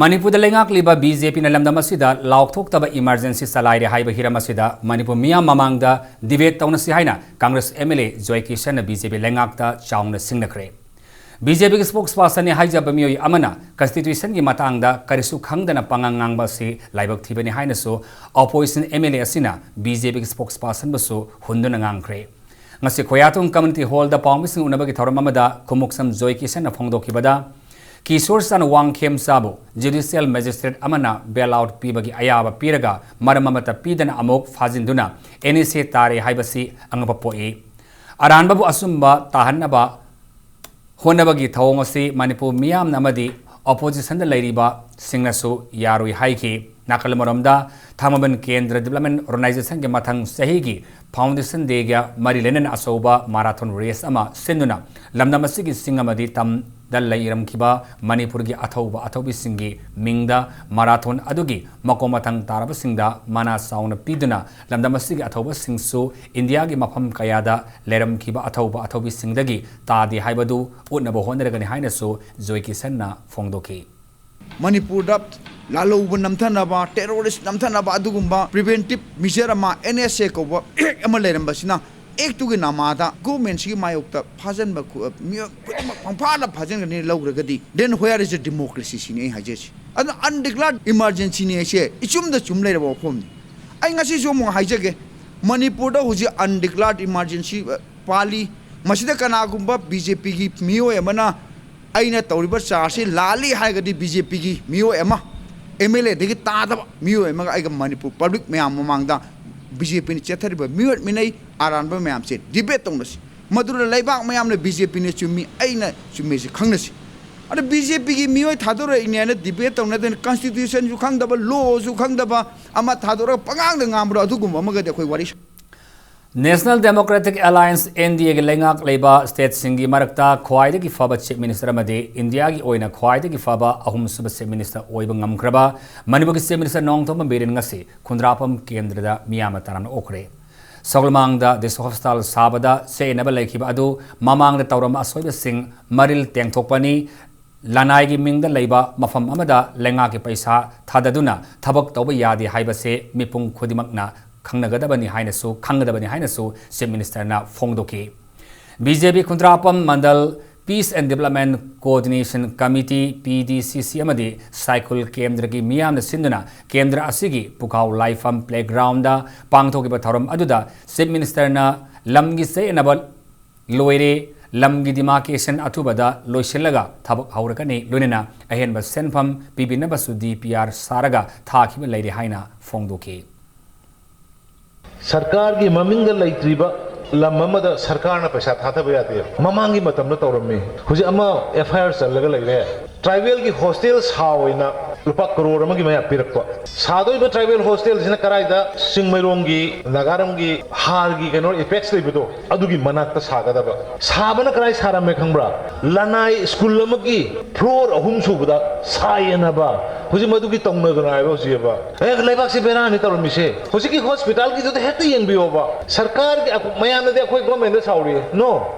ꯃꯅꯤꯄꯨꯔꯗ ꯂꯩꯉꯥꯛꯂꯤꯕ ꯕꯤ ꯖꯦ ꯄꯤꯅ ꯂꯝꯗꯝ ꯑꯁꯤꯗ ꯂꯥꯎꯊꯣꯛꯇꯕ ꯏꯃꯥꯔꯖꯦꯟꯁꯤ ꯆꯂꯥꯏꯔꯦ ꯍꯥꯏꯕ ꯍꯤꯔꯝ ꯑꯁꯤꯗ ꯃꯅꯤꯄꯨꯔ ꯃꯤꯌꯥꯝ ꯃꯃꯥꯡꯗ ꯗꯤꯕꯦꯠ ꯇꯧꯅꯁꯤ ꯍꯥꯏꯅ Congress M L A Joy ꯀꯤꯁꯟꯅ ꯕꯤ ꯖꯦ ꯄꯤ ꯂꯩꯉꯥꯛꯇ ꯆꯥꯎꯅ ꯁꯤꯡꯅꯈ꯭ꯔꯦ꯫ ꯕꯤ ꯖꯦ ꯄꯤꯒꯤ ꯁ꯭ꯄꯣꯛꯁ ꯄꯥꯔꯁꯟꯅꯤ ꯍꯥꯏꯖꯕ ꯃꯤꯑꯣꯏ ꯑꯃꯅ ꯀꯟꯁꯇꯤꯇ꯭ꯌꯨꯁꯟꯒꯤ ꯃꯇꯥꯡꯗ ꯀꯔꯤꯁꯨ ꯈꯪꯗꯅ ꯄꯉꯥꯡ ꯉꯥꯡꯕ ꯑꯁꯤ ꯂꯥꯏꯕꯛ ꯊꯤꯕꯅꯤ ꯍꯥꯏꯅꯁꯨ ꯑꯣꯄꯣꯖꯤꯁꯟ ꯑꯦꯝ ꯑꯦꯜ ꯑꯦ ꯑꯁꯤꯅ ꯕꯤ ꯖꯦ ꯄꯤꯒꯤ ꯁ꯭ꯄꯣꯛꯁ ꯄꯥꯔꯁꯟꯕꯨꯁꯨ ꯍꯨꯟꯗꯨꯅ ꯉꯥꯡꯈ꯭ꯔꯦ꯫ ꯉꯁꯤ ꯈꯣꯌꯥꯊꯣꯡ ꯀꯝꯃ꯭ꯌꯨꯅꯤꯇꯤ ꯍꯣꯜꯗ ꯄꯥꯎꯃꯤꯁꯤꯡ ꯎꯅꯕꯒꯤ ꯊꯧꯔꯝ ꯑꯃꯗ ꯈꯨꯃꯨꯛꯁꯝ ꯖꯣꯏ ꯀꯤꯁꯟꯅ ꯐꯣꯡꯗꯣꯛꯈꯤꯕꯗ, ꯀꯤꯁꯣꯔ ꯆꯥꯟ ꯋꯥꯡꯈꯦꯝꯆꯥꯕꯨ ꯖꯨꯗꯤꯁꯤꯌꯦꯜ ꯃꯦꯖꯤꯁꯇ꯭ꯔꯦꯠ ꯑꯃꯅ ꯕꯦꯜ ꯑꯥꯎꯠ ꯄꯤꯕꯒꯤ ꯑꯌꯥꯕ ꯄꯤꯔꯒ ꯃꯔꯝ ꯑꯃꯠꯇ ꯄꯤꯗꯅ ꯑꯃꯨꯛ ꯐꯥꯖꯤꯟꯗꯨꯅ ꯑꯦꯟ ꯑꯦꯁ ꯑꯦ ꯇꯥꯔꯦ ꯍꯥꯏꯕꯁꯤ ꯑꯉꯛꯄ ꯄꯣꯛꯏ꯫ ꯑꯔꯥꯟꯕꯕꯨ ꯑꯆꯨꯝꯕ ꯇꯥꯍꯟꯅꯕ ꯍꯣꯠꯅꯕꯒꯤ ꯊꯧꯑꯣꯡ ꯑꯁꯤ ꯃꯅꯤꯄꯨꯔ ꯃꯤꯌꯥꯝꯅ ꯑꯃꯗꯤ ꯑꯣꯄꯣꯖꯤꯁꯟꯗ ꯂꯩꯔꯤꯕꯁꯤꯡꯅꯁꯨ ꯌꯥꯔꯣꯏ ꯍꯥꯏꯈꯤ꯫ ꯅꯥꯀꯜ ꯑꯃꯔꯣꯝꯗ, ꯊꯥꯡꯃꯩꯕꯟ ꯀꯦꯟꯗ꯭ꯔ ꯗꯤꯕ꯭ꯂꯞꯃꯦꯟ ꯑꯣꯔꯒꯅꯥꯏꯖꯦꯁꯟꯒꯤ ꯃꯊꯪ ꯆꯍꯤꯒꯤ ꯐꯥꯎꯟꯗꯦꯁꯟ ꯗꯦꯒ ꯃꯔꯤ ꯂꯩꯅꯅ ꯑꯆꯧꯕ ꯃꯥꯔꯥꯊꯣꯟ ꯔꯦꯁ ꯑꯃ ꯁꯤꯟꯗꯨꯅ ꯂꯝꯗꯝ ꯑꯁꯤꯒꯤ ꯆꯤꯡ ꯑꯃꯗꯤ ꯇꯝꯗ ꯂꯩꯔꯝꯈꯤꯕ ꯃꯅꯤꯄꯨꯔꯒꯤ ꯑꯊꯧꯕ ꯑꯊꯧꯕꯤꯁꯤꯡꯒꯤ ꯃꯤꯡꯗ ꯃꯥꯔꯥꯊꯣꯟ ꯑꯗꯨꯒꯤ ꯃꯀꯣꯛ ꯃꯊꯪ ꯇꯥꯔꯕꯁꯤꯡꯗ ꯃꯅꯥ ꯆꯥꯎꯅ ꯄꯤꯗꯨꯅ ꯂꯝꯗꯝ ꯑꯁꯤꯒꯤ ꯑꯊꯧꯕꯁꯤꯡꯁꯨ ꯏꯟꯗꯤꯌꯥꯒꯤ ꯃꯐꯝ ꯀꯌꯥꯗ ꯂꯩꯔꯝꯈꯤꯕ ꯑꯊꯧꯕ ꯑꯊꯧꯕꯤꯁꯤꯡꯗꯒꯤ ꯇꯥꯗꯦ ꯍꯥꯏꯕꯗꯨ ꯎꯠꯅꯕ ꯍꯣꯠꯅꯔꯒꯅꯤ ꯍꯥꯏꯅꯁꯨ ꯖꯣꯏ ꯀꯤꯁꯟꯅ ꯐꯣꯡꯗꯣꯛꯈꯤ꯫ ꯃꯅꯤꯄꯨꯔꯗ ꯂꯥꯜꯍꯧꯕ ꯅꯝꯊꯅꯕ, ꯇꯦꯔꯣꯔꯤꯁ ꯅꯝꯊꯅꯕ ꯑꯗꯨꯒꯨꯝꯕ preventive measure ꯑꯃ, ꯑꯦꯟ ꯑꯦꯁ ꯑꯦ ꯀꯧꯕ ꯑꯦꯛ ꯑꯃ ꯂꯩꯔꯝꯕꯁꯤꯅ, ꯑꯦꯛꯇꯨꯒꯤ ꯅꯃꯥꯗ ꯒꯣꯔꯃꯦꯟꯁꯤꯒꯤ ꯃꯥꯌꯣꯛꯇ ꯐꯥꯖꯤꯟꯕ ꯈꯨ-, ꯃꯤꯑꯣꯏ ꯈꯨꯗꯤꯡꯃꯛ ꯄꯪꯐꯥꯗ ꯐꯥꯖꯤꯟꯒꯅꯤ ꯂꯧꯈ꯭ꯔꯒꯗꯤ, then where is the democracy ꯁꯤꯅꯤ ꯑꯩ ꯍꯥꯏꯖꯔꯤꯁꯤ꯫ ꯑꯗꯨꯅ undeclared emergencyꯅꯤ ꯍꯥꯏꯁꯦ ꯏꯆꯨꯝꯗ ꯆꯨꯝ ꯂꯩꯔꯕ ꯋꯥꯐꯝꯅꯤ꯫ ꯑꯩ ꯉꯁꯤꯁꯨ ꯑꯃꯨꯛ ꯍꯥꯏꯖꯒꯦ, ꯃꯅꯤꯄꯨꯔꯗ ꯍꯧꯖꯤꯛ undeclared emergency, ꯑ, ꯄꯥꯜꯂꯤ꯫ ꯃꯁꯤꯗ ꯀꯅꯥꯒꯨꯝꯕ ꯕꯤ ꯖꯦ ꯄꯤꯒꯤ ꯃꯤꯑꯣꯏ ꯑꯃꯅ ꯑꯩꯅ ꯇꯧꯔꯤꯕ ꯆꯥꯔꯖꯁꯤ ꯂꯥꯜꯂꯤ ꯍꯥꯏꯔꯒꯗꯤ, ꯕꯤ ꯖꯦ ꯄꯤꯒꯤ ꯃꯤꯑꯣꯏ ꯑꯃ, ꯑꯦꯝ ꯑꯦꯜ ꯑꯦꯗꯒꯤ ꯇꯥꯗꯕ ꯃꯤꯑꯣꯏ ꯑꯃꯒ ꯑꯩꯒ ꯃꯅꯤꯄꯨꯔ ꯄꯕ꯭ꯂꯤꯛ ꯃꯌꯥꯝ ꯃꯃꯥꯡꯗ ꯕꯤ ꯖꯦ ꯄꯤꯅ ꯆꯦꯠꯊꯔꯤꯕ ꯃꯤꯑꯣꯠ ꯃꯤꯅꯩ ꯑꯔꯥꯟꯕ ꯃꯌꯥꯝꯁꯦ ꯗꯤꯕꯦꯠ ꯇꯧꯅꯁꯤ꯫ ꯃꯗꯨꯗ ꯂꯩꯕꯥꯛ ꯃꯌꯥꯝꯅ ꯕꯤ ꯖꯦ ꯄꯤꯅ ꯆꯨꯝꯃꯤ, ꯑꯩꯅ ꯆꯨꯝꯃꯤꯁꯤ ꯈꯪꯅꯁꯤ꯫ ꯑꯗ ꯕꯤ ꯖꯦ ꯄꯤꯒꯤ ꯃꯤꯑꯣꯏ ꯊꯥꯗꯣꯔꯛꯏꯅꯦꯅ ꯗꯤꯕꯦꯠ ꯇꯧꯅꯗꯅ, ꯀꯟꯁꯇꯤꯇ꯭ꯌꯨꯁꯟꯁꯨ ꯈꯪꯗꯕ, ꯂꯣꯁꯨ ꯈꯪꯗꯕ, ꯑꯃ ꯊꯥꯗꯣꯔꯒ ꯄꯉꯥꯡꯗ ꯉꯥꯡꯕꯗꯣ, ꯑꯗꯨꯒꯨꯝꯕ ꯑꯃꯒꯗꯤ ꯑꯩꯈꯣꯏ ꯋꯥꯔꯤ ꯁꯥ- National Democratic Alliance, N D Aꯒꯤ ꯂꯩꯉꯥꯛ ꯂꯩꯕ ꯁ꯭ꯇꯦꯠꯁꯤꯡꯒꯤ ꯃꯔꯛꯇ ꯈ꯭ꯋꯥꯏꯗꯒꯤ ꯐꯕ ꯆꯤꯐ ꯃꯤꯅꯤꯁꯇꯔ ꯑꯃꯗꯤ ꯏꯟꯗꯤꯌꯥꯒꯤ ꯑꯣꯏꯅ ꯈ꯭ꯋꯥꯏꯗꯒꯤ ꯐꯕ ꯑꯍꯨꯝꯁꯨꯕ ꯆꯤꯐ ꯃꯤꯅꯤꯁꯇꯔ ꯑꯣꯏꯕ ꯉꯝꯈ꯭ꯔꯕ ꯃꯅꯤꯄꯨꯔꯒꯤ ꯆꯤꯐ ꯃꯤꯅꯤꯁꯇꯔ ꯅꯣꯡꯊꯣꯝꯕꯝ ꯕꯤꯔꯦꯟ ꯉꯁꯤ ꯈꯨꯟꯗ꯭ꯔꯥꯛꯄꯝ ꯀꯦꯟꯗ꯭ꯔꯗ ꯃꯤꯌꯥꯝꯅ ꯇꯔꯥꯝꯅ ꯑꯣꯛꯈ꯭ꯔꯦ꯫ ꯁꯒꯣꯜꯃꯥꯡꯗ ꯗꯤꯁ ꯍꯣꯁꯄꯤꯇꯥꯜ ꯁꯥꯕꯗ ꯆꯌꯦꯠꯅꯕ ꯂꯩꯈꯤꯕ ꯑꯗꯨ ꯃꯃꯥꯡꯗ ꯇꯧꯔꯝꯕ ꯑꯁꯣꯏꯕꯁꯤꯡ ꯃꯔꯤꯜ ꯇꯦꯡꯊꯣꯛꯄꯅꯤ, ꯂꯅꯥꯏꯒꯤ ꯃꯤꯡꯗ ꯂꯩꯕ ꯃꯐꯝ ꯑꯃꯗ ꯂꯩꯉꯥꯛꯀꯤ ꯄꯩꯁꯥ ꯊꯥꯗꯗꯨꯅ ꯊꯕꯛ ꯇꯧꯕ ꯌꯥꯗꯦ ꯍꯥꯏꯕꯁꯦ ꯃꯤꯄꯨꯝ ꯈꯨꯗꯤꯡꯃꯛꯅ ꯈꯪꯅꯒꯗꯕꯅꯤ ꯍꯥꯏꯅꯁꯨ, ꯈꯪꯒꯗꯕꯅꯤ ꯍꯥꯏꯅꯁꯨ ꯆꯤꯐ ꯃꯤꯅꯤꯁꯇꯔꯅ ꯐꯣꯡꯗꯣꯛꯈꯤ꯫ B J P Khundrakpam Mandal Peace and Development Coordination Committee, P D C C, ꯑꯃꯗꯤ ꯁꯥꯏꯀꯨꯜ ꯀꯦꯟꯗ꯭ꯔꯒꯤ ꯃꯤꯌꯥꯝꯅ ꯁꯤꯟꯗꯨꯅ ꯀꯦꯟꯗ꯭ꯔ ꯑꯁꯤꯒꯤ ꯄꯨꯈꯥꯎ ꯂꯥꯏꯐꯝ ꯄ꯭ꯂꯦꯒ꯭ꯔꯥꯎꯟꯗ ꯄꯥꯡꯊꯣꯛꯈꯤꯕ ꯊꯧꯔꯝ ꯑꯗꯨꯗ ꯆꯤꯐ ꯃꯤꯅꯤꯁꯇꯔꯅ ꯂꯝꯒꯤ ꯆꯌꯦꯠꯅꯕ ꯂꯣꯏꯔꯦ, ꯂꯝꯒꯤ ꯗꯤꯃꯥꯔꯀꯦꯁꯟ ꯑꯊꯨꯕꯗ ꯂꯣꯏꯁꯤꯜꯂꯒ ꯊꯕꯛ ꯍꯧꯔꯒꯅꯤ, ꯂꯣꯏꯅꯅ ꯑꯍꯦꯟꯕ ꯁꯦꯟꯐꯝ ꯄꯤꯕꯤꯅꯕꯁꯨ ꯗꯤ ꯄꯤ ꯑꯥꯔ ꯁꯥꯔꯒ ꯊꯥꯈꯤꯕ ꯂꯩꯔꯦ ꯍꯥꯏꯅ ꯐꯣꯡꯗꯣꯛꯈꯤ꯫ ꯁꯔꯀꯥꯔꯒꯤ ꯃꯃꯤꯡꯗ ꯂꯩꯇ꯭ꯔꯤꯕ ꯂꯝ ꯑꯃꯗ ꯁꯔꯀꯥꯔꯅ ꯄꯩꯁꯥ ꯊꯥꯗꯕ ꯌꯥꯗꯦ꯫ ꯃꯃꯥꯡꯒꯤ ꯃꯇꯝꯗ ꯇꯧꯔꯝꯃꯤ, ꯍꯧꯖꯤꯛ ꯑꯃ ꯑꯦꯐ ꯑꯥꯏ ꯑꯥꯔ ꯆꯜꯂꯒ ꯂꯩꯔꯦ꯫ ꯇ꯭ꯔꯥꯏꯕꯦꯜꯒꯤ ꯍꯣꯁꯇꯦꯜ ꯁꯥꯎ ꯍꯥꯏꯅ ꯂꯨꯄꯥ ꯀꯔꯣꯔ ꯑꯃꯒꯤ ꯃꯌꯥ ꯄꯤꯔꯛꯄ꯫ ꯁꯥꯗꯣꯏꯕ ꯇ꯭ꯔꯥꯏꯕꯦꯜ ꯍꯣꯁꯇꯦꯜꯁꯤꯅ ꯀꯔꯥꯏꯗ? ꯆꯤꯡꯃꯩꯔꯣꯡꯒꯤ, ꯅꯥꯒꯥꯔꯝꯒꯤ ꯍꯥꯔꯒꯤ ꯀꯩꯅꯣ ꯑꯦꯄꯦꯛꯁ ꯂꯩꯕꯗꯣ, ꯑꯗꯨꯒꯤ ꯃꯅꯥꯛꯇ ꯁꯥꯒꯗꯕ꯫ ꯁꯥꯕꯅ ꯀꯔꯥꯏ ꯁꯥꯔꯝꯃꯦ ꯈꯪꯕ꯭ꯔꯥ? ꯂꯅꯥꯏ ꯁ꯭ꯀꯨꯜ ꯑꯃꯒꯤ ꯐ꯭ꯂꯣꯔ ꯑꯍꯨꯝ ꯁꯨꯕꯗ ꯁꯥꯏꯌꯦꯅꯕ꯫ ꯍꯧꯖꯤꯛ ꯃꯗꯨꯒꯤ ꯇꯧꯅꯗꯅ ꯍꯥꯏꯕ ꯍꯧꯖꯤꯛꯑꯕ꯫ ꯑꯦ, ꯂꯩꯕꯥꯛꯁꯤ ꯕꯦꯔꯥꯅꯤ ꯇꯧꯔꯝꯃꯤꯁꯦ꯫ ꯍꯧꯖꯤꯛꯀꯤ ꯍꯣꯁꯄꯤꯇꯥꯜꯒꯤꯗꯨꯗ ꯍꯦꯛꯇ ꯌꯦꯡꯕꯤꯌꯣꯕ꯫ ꯁꯔꯀꯥꯔꯒꯤ ꯑꯀꯨꯞ-, ꯃꯌꯥꯝꯅꯗꯤ ꯑꯩꯈꯣꯏ ꯒꯣꯔꯃꯦꯟꯗ ꯁꯥꯎꯔꯤ꯫ ꯅꯣ,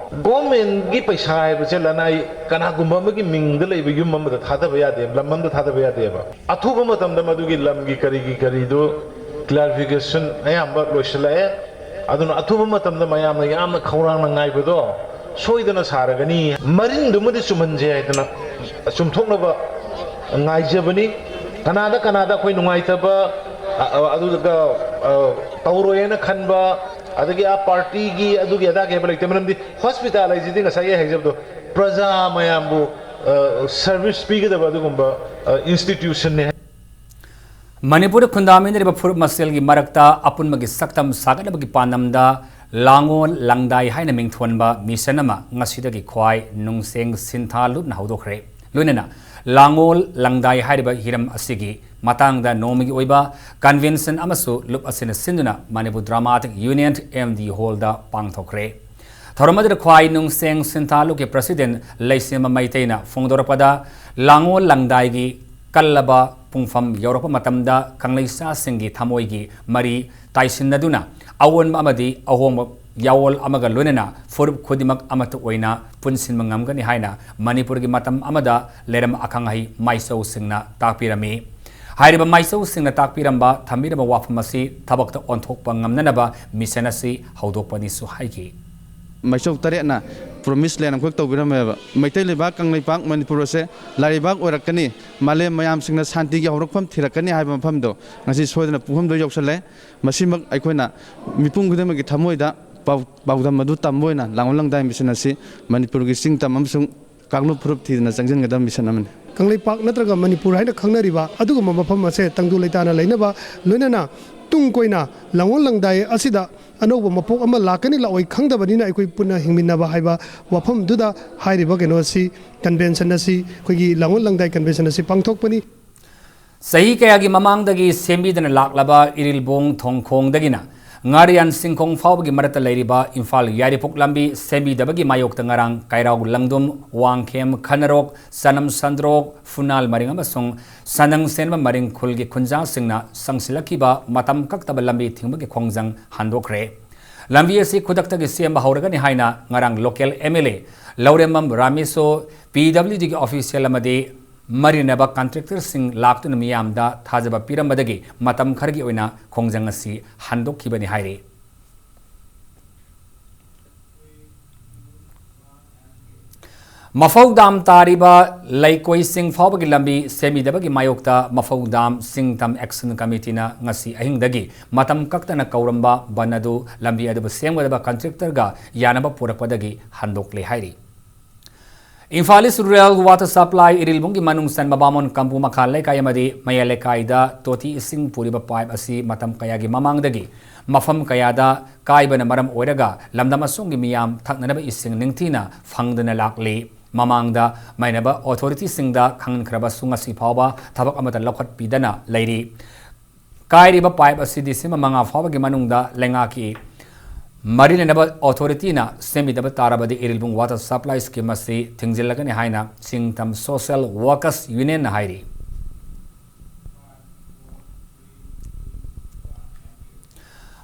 ꯒꯣꯔꯃꯦꯟꯒꯤ ꯄꯩꯁꯥ ꯍꯥꯏꯕꯁꯦ ꯂꯅꯥꯏ ꯀꯅꯥꯒꯨꯝꯕ ꯑꯃꯒꯤ ꯃꯤꯡꯗ ꯂꯩꯕ ꯌꯨꯝ ꯑꯃꯗ ꯊꯥꯗꯕ ꯌꯥꯗꯦ, ꯂꯝ ꯑꯃꯗ ꯊꯥꯗꯕ ꯌꯥꯗꯦꯕ꯫ ꯑꯊꯨꯕ ꯃꯇꯝꯗ ꯃꯗꯨꯒꯤ ꯂꯝꯒꯤ ꯀꯔꯤꯒꯤ ꯀꯔꯤꯗꯨ ꯀ꯭ꯂꯥꯔꯤꯐꯤꯀꯦꯁꯟ ꯑꯌꯥꯝꯕ ꯂꯣꯏꯁꯤꯜꯂꯛꯑꯦ꯫ ꯑꯗꯨꯅ ꯑꯊꯨꯕ ꯃꯇꯝꯗ ꯃꯌꯥꯝꯅ ꯌꯥꯝꯅ ꯈꯧꯔꯥꯡꯅ ꯉꯥꯏꯕꯗꯣ ꯁꯣꯏꯗꯅ ꯁꯥꯔꯒꯅꯤ꯫ ꯃꯔꯤꯟꯗꯨꯃꯗꯤ ꯆꯨꯝꯍꯟꯁꯦ ꯍꯥꯏꯗꯅ ꯆꯨꯝꯊꯣꯛꯅꯕ ꯉꯥꯏꯖꯕꯅꯤ꯫ ꯀꯅꯥꯗ ꯀꯅꯥꯗ ꯑꯩꯈꯣꯏ ꯅꯨꯡꯉꯥꯏꯇꯕ, ꯑ, ꯑ, ꯑꯗꯨꯒ, ꯑ, ꯇꯧꯔꯣꯏꯅ ꯈꯟꯕ, ꯑꯗꯒꯤ ꯑꯥ ꯄꯥꯔꯇꯤꯒꯤ ꯑꯗꯨꯒꯤ ꯑꯗꯥꯒꯤ ꯍꯥꯏꯕ ꯂꯩꯇꯦ꯫ ꯃꯔꯝꯗꯤ ꯍꯣꯁꯄꯤꯇꯥꯜ ꯍꯥꯏꯁꯤꯗꯤ ꯉꯁꯥꯏ ꯑꯩ ꯍꯥꯏꯖꯕꯗꯣ ꯄ꯭ꯔꯖꯥ ꯃꯌꯥꯝꯕꯨ, ꯑ, ꯁꯔꯚꯤꯁ ꯄꯤꯒꯗꯕ ꯑꯗꯨꯒꯨꯝꯕ, ꯑ, ꯏꯟꯁꯇꯤꯇ꯭ꯌꯨꯁꯟꯅꯦ꯫ ꯃꯅꯤꯄꯨꯔꯗ ꯈꯨꯟꯗꯥꯃꯤꯟꯅꯔꯤꯕ ꯐꯨꯔꯨꯞ ꯃꯁꯦꯜꯒꯤ ꯃꯔꯛꯇ ꯑꯄꯨꯟꯕꯒꯤ ꯁꯛꯇꯝ ꯁꯥꯒꯠꯅꯕꯒꯤ ꯄꯥꯟꯗꯝꯗ ꯂꯥꯡꯑꯣꯜ ꯂꯪꯗꯥꯏ ꯍꯥꯏꯅ ꯃꯤꯡꯊꯣꯟꯕ ꯃꯤꯁꯟ ꯑꯃ ꯉꯁꯤꯗꯒꯤ ꯈ꯭ꯋꯥꯏ ꯅꯨꯡꯁꯦꯡ ꯁꯤꯟꯊꯥ ꯂꯨꯞꯅ ꯍꯧꯗꯣꯛꯈ꯭ꯔꯦ꯫ ꯂꯣꯏꯅꯅ ꯂꯥꯡꯑꯣꯜ ꯂꯪꯗꯥꯏ ꯍꯥꯏꯔꯤꯕ ꯍꯤꯔꯝ ꯑꯁꯤꯒꯤ ꯃꯇꯥꯡꯗ ꯅꯣꯡꯃꯒꯤ ꯑꯣꯏꯕ ꯀꯟꯚꯦꯟꯁꯟ ꯑꯃꯁꯨ ꯂꯨꯞ ꯑꯁꯤꯅ ꯁꯤꯟꯗꯨꯅ Manipur dramatic union, M D ꯍꯣꯜꯗ ꯄꯥꯡꯊꯣꯛꯈ꯭ꯔꯦ꯫ ꯊꯧꯔꯝ ꯑꯗꯨꯗ ꯈ꯭ꯋꯥꯏ ꯅꯨꯡꯁꯦꯡ ꯁꯤꯟꯊꯥ ꯂꯨꯞꯀꯤ ꯄ꯭ꯔꯁꯤꯗꯦꯟ ꯂꯩꯁꯦꯝꯕ ꯃꯩꯇꯩꯅ ꯐꯣꯡꯗꯣꯔꯛꯄꯗ, ꯂꯥꯡꯑꯣꯜ ꯂꯪꯗꯥꯏꯒꯤ ꯀꯜꯂꯕ ꯄꯨꯡꯐꯝ ꯌꯧꯔꯛꯄ ꯃꯇꯝꯗ ꯀꯪꯂꯩꯁꯥꯁꯤꯡꯒꯤ ꯊꯃꯣꯏꯒꯤ ꯃꯔꯤ ꯇꯥꯏꯁꯤꯟꯅꯗꯨꯅ ꯑꯑꯣꯟꯕ ꯑꯃꯗꯤ ꯑꯍꯣꯡꯕ ꯌꯥꯑꯣꯜ ꯑꯃꯒ ꯂꯣꯏꯅꯅ ꯐꯨꯔꯨꯞ ꯈꯨꯗꯤꯡꯃꯛ ꯑꯃꯠꯇ ꯑꯣꯏꯅ ꯄꯨꯟꯁꯤꯟꯕ ꯉꯝꯒꯅꯤ ꯍꯥꯏꯅ ꯃꯅꯤꯄꯨꯔꯒꯤ ꯃꯇꯝ ꯑꯃꯗ ꯂꯩꯔꯝꯕ ꯑꯈꯪ ꯑꯍꯩ ꯃꯥꯏꯆꯧꯁꯤꯡꯅ ꯇꯥꯛꯄꯤꯔꯝꯃꯤ꯫ ꯍꯥꯏꯔꯤꯕ ꯃꯥꯏꯆꯧꯁꯤꯡꯅ ꯇꯥꯛꯄꯤꯔꯝꯕ, ꯊꯝꯕꯤꯔꯝꯕ ꯋꯥꯐꯝ ꯑꯁꯤ ꯊꯕꯛꯇ ꯑꯣꯟꯊꯣꯛꯄ ꯉꯝꯅꯅꯕ ꯃꯤꯁꯟ ꯑꯁꯤ ꯍꯧꯗꯣꯛꯄꯅꯤꯁꯨ ꯍꯥꯏꯈꯤ꯫ ꯃꯥꯏꯆꯧ ꯇꯔꯦꯠꯅ ꯄ꯭ꯔꯣꯃꯤꯁ ꯂꯦꯟ ꯑꯃꯈꯛ ꯇꯧꯕꯤꯔꯝꯃꯦꯕ꯫ ꯃꯩꯇꯩ ꯂꯩꯕꯥꯛ ꯀꯪꯂꯩꯄꯥꯛ ꯃꯅꯤꯄꯨꯔ ꯑꯁꯦ ꯂꯥꯏꯔꯩꯕꯥꯛ ꯑꯣꯏꯔꯛꯀꯅꯤ, ꯃꯥꯂꯦꯝ ꯃꯌꯥꯝꯁꯤꯡꯅ ꯁꯥꯟꯇꯤꯒꯤ ꯍꯧꯔꯛꯐꯝ ꯊꯤꯔꯛꯀꯅꯤ ꯍꯥꯏꯕ ꯃꯐꯝꯗꯣ ꯉꯁꯤ ꯁꯣꯏꯗꯅ ꯄꯨꯡꯐꯝꯗꯨ ꯌꯧꯁꯜꯂꯦ꯫ ꯃꯁꯤꯃꯛ ꯑꯩꯈꯣꯏꯅ ꯃꯤꯄꯨꯝ ꯈꯨꯗꯤꯡꯃꯛꯀꯤ ꯊꯃꯣꯏꯗ ꯄꯥꯎ-, ꯄꯥꯎꯗꯝ ꯑꯗꯨ ꯇꯝꯕ ꯑꯣꯏꯅ ꯂꯥꯡꯑꯣꯜ ꯂꯪꯗꯥꯏ ꯃꯤꯁꯟ ꯑꯁꯤ ꯃꯅꯤꯄꯨꯔꯒꯤ ꯆꯤꯡ ꯇꯝ ꯑꯃꯁꯨꯡ ꯀꯥꯡꯂꯨꯞ ꯐꯨꯔꯨꯞ ꯊꯤꯗꯅ ꯆꯪꯁꯤꯟꯒꯗꯕ ꯃꯤꯁꯟ ꯑꯃꯅꯤ꯫ ꯀꯪꯂꯩꯄꯥꯛ ꯅꯠꯇ꯭ꯔꯒ ꯃꯅꯤꯄꯨꯔ ꯍꯥꯏꯅ ꯈꯪꯅꯔꯤꯕ ꯑꯗꯨꯒꯨꯝꯕ ꯃꯐꯝ ꯑꯁꯦ ꯇꯪꯗꯨ ꯂꯩꯇꯥꯅ ꯂꯩꯅꯕ, ꯂꯣꯏꯅꯅ ꯇꯨꯡ ꯀꯣꯏꯅ ꯂꯥꯡꯑꯣꯜ ꯂꯪꯗꯥꯏ ꯑꯁꯤꯗ ꯑꯅꯧꯕ ꯃꯄꯣꯛ ꯑꯃ ꯂꯥꯛꯀꯅꯤ ꯂꯥꯛꯑꯣꯏ ꯈꯪꯗꯕꯅꯤꯅ ꯑꯩꯈꯣꯏ ꯄꯨꯟꯅ ꯍꯤꯡꯃꯤꯟꯅꯕ ꯍꯥꯏꯕ ꯋꯥꯐꯝꯗꯨꯗ ꯍꯥꯏꯔꯤꯕ ꯀꯩꯅꯣ ꯑꯁꯤ, ꯀꯟꯚꯦꯟꯁꯟ ꯑꯁꯤ, ꯑꯩꯈꯣꯏꯒꯤ ꯂꯥꯡꯑꯣꯜ ꯂꯪꯗꯥꯏ ꯀꯟꯚꯦꯟꯁꯟ ꯑꯁꯤ ꯄꯥꯡꯊꯣꯛꯄꯅꯤ꯫ ꯆꯍꯤ ꯀꯌꯥꯒꯤ ꯃꯃꯥꯡꯗꯒꯤ ꯁꯦꯝꯕꯤꯗꯅ ꯂꯥꯛꯂꯕ ꯏꯔꯤꯜꯕꯨꯡ ꯊꯣꯡꯈꯣꯡꯗꯒꯤꯅ ꯉꯥꯔꯤꯌꯥꯟ ꯁꯤꯡꯈꯣꯡ ꯐꯥꯎꯕꯒꯤ ꯃꯔꯛꯇ ꯂꯩꯔꯤꯕ ꯏꯝꯐꯥꯜ ꯌꯥꯏꯔꯤꯄꯣꯛ ꯂꯝꯕꯤ ꯁꯦꯝꯕꯤꯗꯕꯒꯤ ꯃꯥꯌꯣꯛꯇ ꯉꯔꯥꯡ ꯀꯩꯔꯥꯎ ꯂꯪꯗꯨꯝ, ꯋꯥꯡꯈꯦꯝ, ꯈꯅꯔꯣꯛ, ꯆꯅꯝ ꯁꯟꯗ꯭ꯔꯣꯛ, ꯐꯨꯅꯥꯜ ꯃꯔꯤꯡ ꯑꯃꯁꯨꯡ ꯁꯅꯪ ꯁꯦꯟꯕ ꯃꯔꯤꯡ ꯈꯨꯜꯒꯤ ꯈꯨꯟꯖꯥꯁꯤꯡꯅ ꯆꯪꯁꯤꯜꯂꯛꯈꯤꯕ ꯃꯇꯝ ꯀꯛꯇꯕ ꯂꯝꯕꯤ ꯊꯤꯡꯕꯒꯤ ꯈꯣꯡꯖꯪ ꯍꯟꯗꯣꯛꯈ꯭ꯔꯦ꯫ ꯂꯝꯕꯤ ꯑꯁꯤ ꯈꯨꯗꯛꯇꯒꯤ ꯁꯦꯝꯕ ꯍꯧꯔꯒꯅꯤ ꯍꯥꯏꯅ ꯉꯔꯥꯡ local M L A Laurembam ꯔꯥꯃꯦꯁꯣ, P W Dꯒꯤ official ꯑꯃꯗꯤ ꯃꯔꯤꯅꯕ contractorꯁꯤꯡ ꯂꯥꯛꯇꯨꯅ ꯃꯤꯌꯥꯝꯗ ꯊꯥꯖꯕ ꯄꯤꯔꯝꯕꯗꯒꯤ ꯃꯇꯝ ꯈꯔꯒꯤ ꯑꯣꯏꯅ ꯈꯣꯡꯖꯪ ꯑꯁꯤ ꯍꯟꯗꯣꯛꯈꯤꯕꯅꯤ ꯍꯥꯏꯔꯤ꯫ ꯃꯐꯧ ꯗꯥꯝ ꯇꯥꯔꯤꯕ ꯂꯩꯀꯣꯏ ꯆꯤꯡ ꯐꯥꯎꯕꯒꯤ ꯂꯝꯕꯤ ꯁꯦꯝꯕꯤꯗꯕꯒꯤ ꯃꯥꯌꯣꯛꯇ ꯃꯐꯧ ꯗꯥꯝ ꯆꯤꯡ ꯇꯝ action committeeꯅ ꯉꯁꯤ ꯑꯍꯤꯡꯗꯒꯤ ꯃꯇꯝ ꯀꯛꯇꯅ ꯀꯧꯔꯝꯕ ꯕꯟ ꯑꯗꯨ ꯂꯝꯕꯤ ꯑꯗꯨꯕꯨ ꯁꯦꯝꯒꯗꯕ contractorꯒ ꯌꯥꯅꯕ ꯄꯨꯔꯛꯄꯗꯒꯤ ꯍꯟꯗꯣꯛꯂꯦ ꯍꯥꯏꯔꯤ꯫ Imphal East Rural Water Supply ꯏꯔꯤꯜꯕꯨꯡꯒꯤ ꯃꯅꯨꯡ ꯆꯟꯕ ꯕꯥꯃꯣꯟ ꯀꯝꯄꯨ ꯃꯈꯥ ꯂꯩꯀꯥꯏ ꯑꯃꯗꯤ ꯃꯌꯥꯏ ꯂꯩꯀꯥꯏꯗ ꯇꯣꯇꯤ ꯏꯁꯤꯡ ꯄꯨꯔꯤꯕ pipe ꯑꯁꯤ ꯃꯇꯝ ꯀꯌꯥꯒꯤ ꯃꯃꯥꯡꯗꯒꯤ ꯃꯐꯝ ꯀꯌꯥꯗ ꯀꯥꯏꯕꯅ ꯃꯔꯝ ꯑꯣꯏꯔꯒ ꯂꯝꯗꯝ ꯑꯁꯣꯝꯒꯤ ꯃꯤꯌꯥꯝ ꯊꯛꯅꯅꯕ ꯏꯁꯤꯡ ꯅꯤꯡꯊꯤꯅ ꯐꯪꯗꯅ ꯂꯥꯛꯂꯤ꯫ ꯃꯃꯥꯡꯗ ꯃꯩꯅꯕ authorityꯁꯤꯡꯗ ꯈꯪꯍꯟꯈ꯭ꯔꯕꯁꯨ ꯉꯁꯤ ꯐꯥꯎꯕ ꯊꯕꯛ ꯑꯃꯠꯇ ꯂꯧꯈꯠꯄꯤꯗꯅ ꯂꯩꯔꯤ꯫ ꯀꯥꯏꯔꯤꯕ pipe ꯑꯁꯤ December ꯃꯉꯥ ꯐꯥꯎꯕꯒꯤ ꯃꯅꯨꯡꯗ ꯂꯩꯉꯥꯛꯀꯤ ꯃꯔꯤ ꯂꯩꯅꯕ authorityꯅ ꯁꯦꯝꯕꯤꯗꯕ ꯇꯥꯔꯕꯗꯤ ꯏꯔꯤꯜꯕꯨꯡ water supply scheme ꯑꯁꯤ ꯊꯤꯡꯖꯤꯜꯂꯒꯅꯤ ꯍꯥꯏꯅ ꯆꯤꯡꯇꯝ Social Workers Unionꯅ ꯍꯥꯏꯔꯤ꯫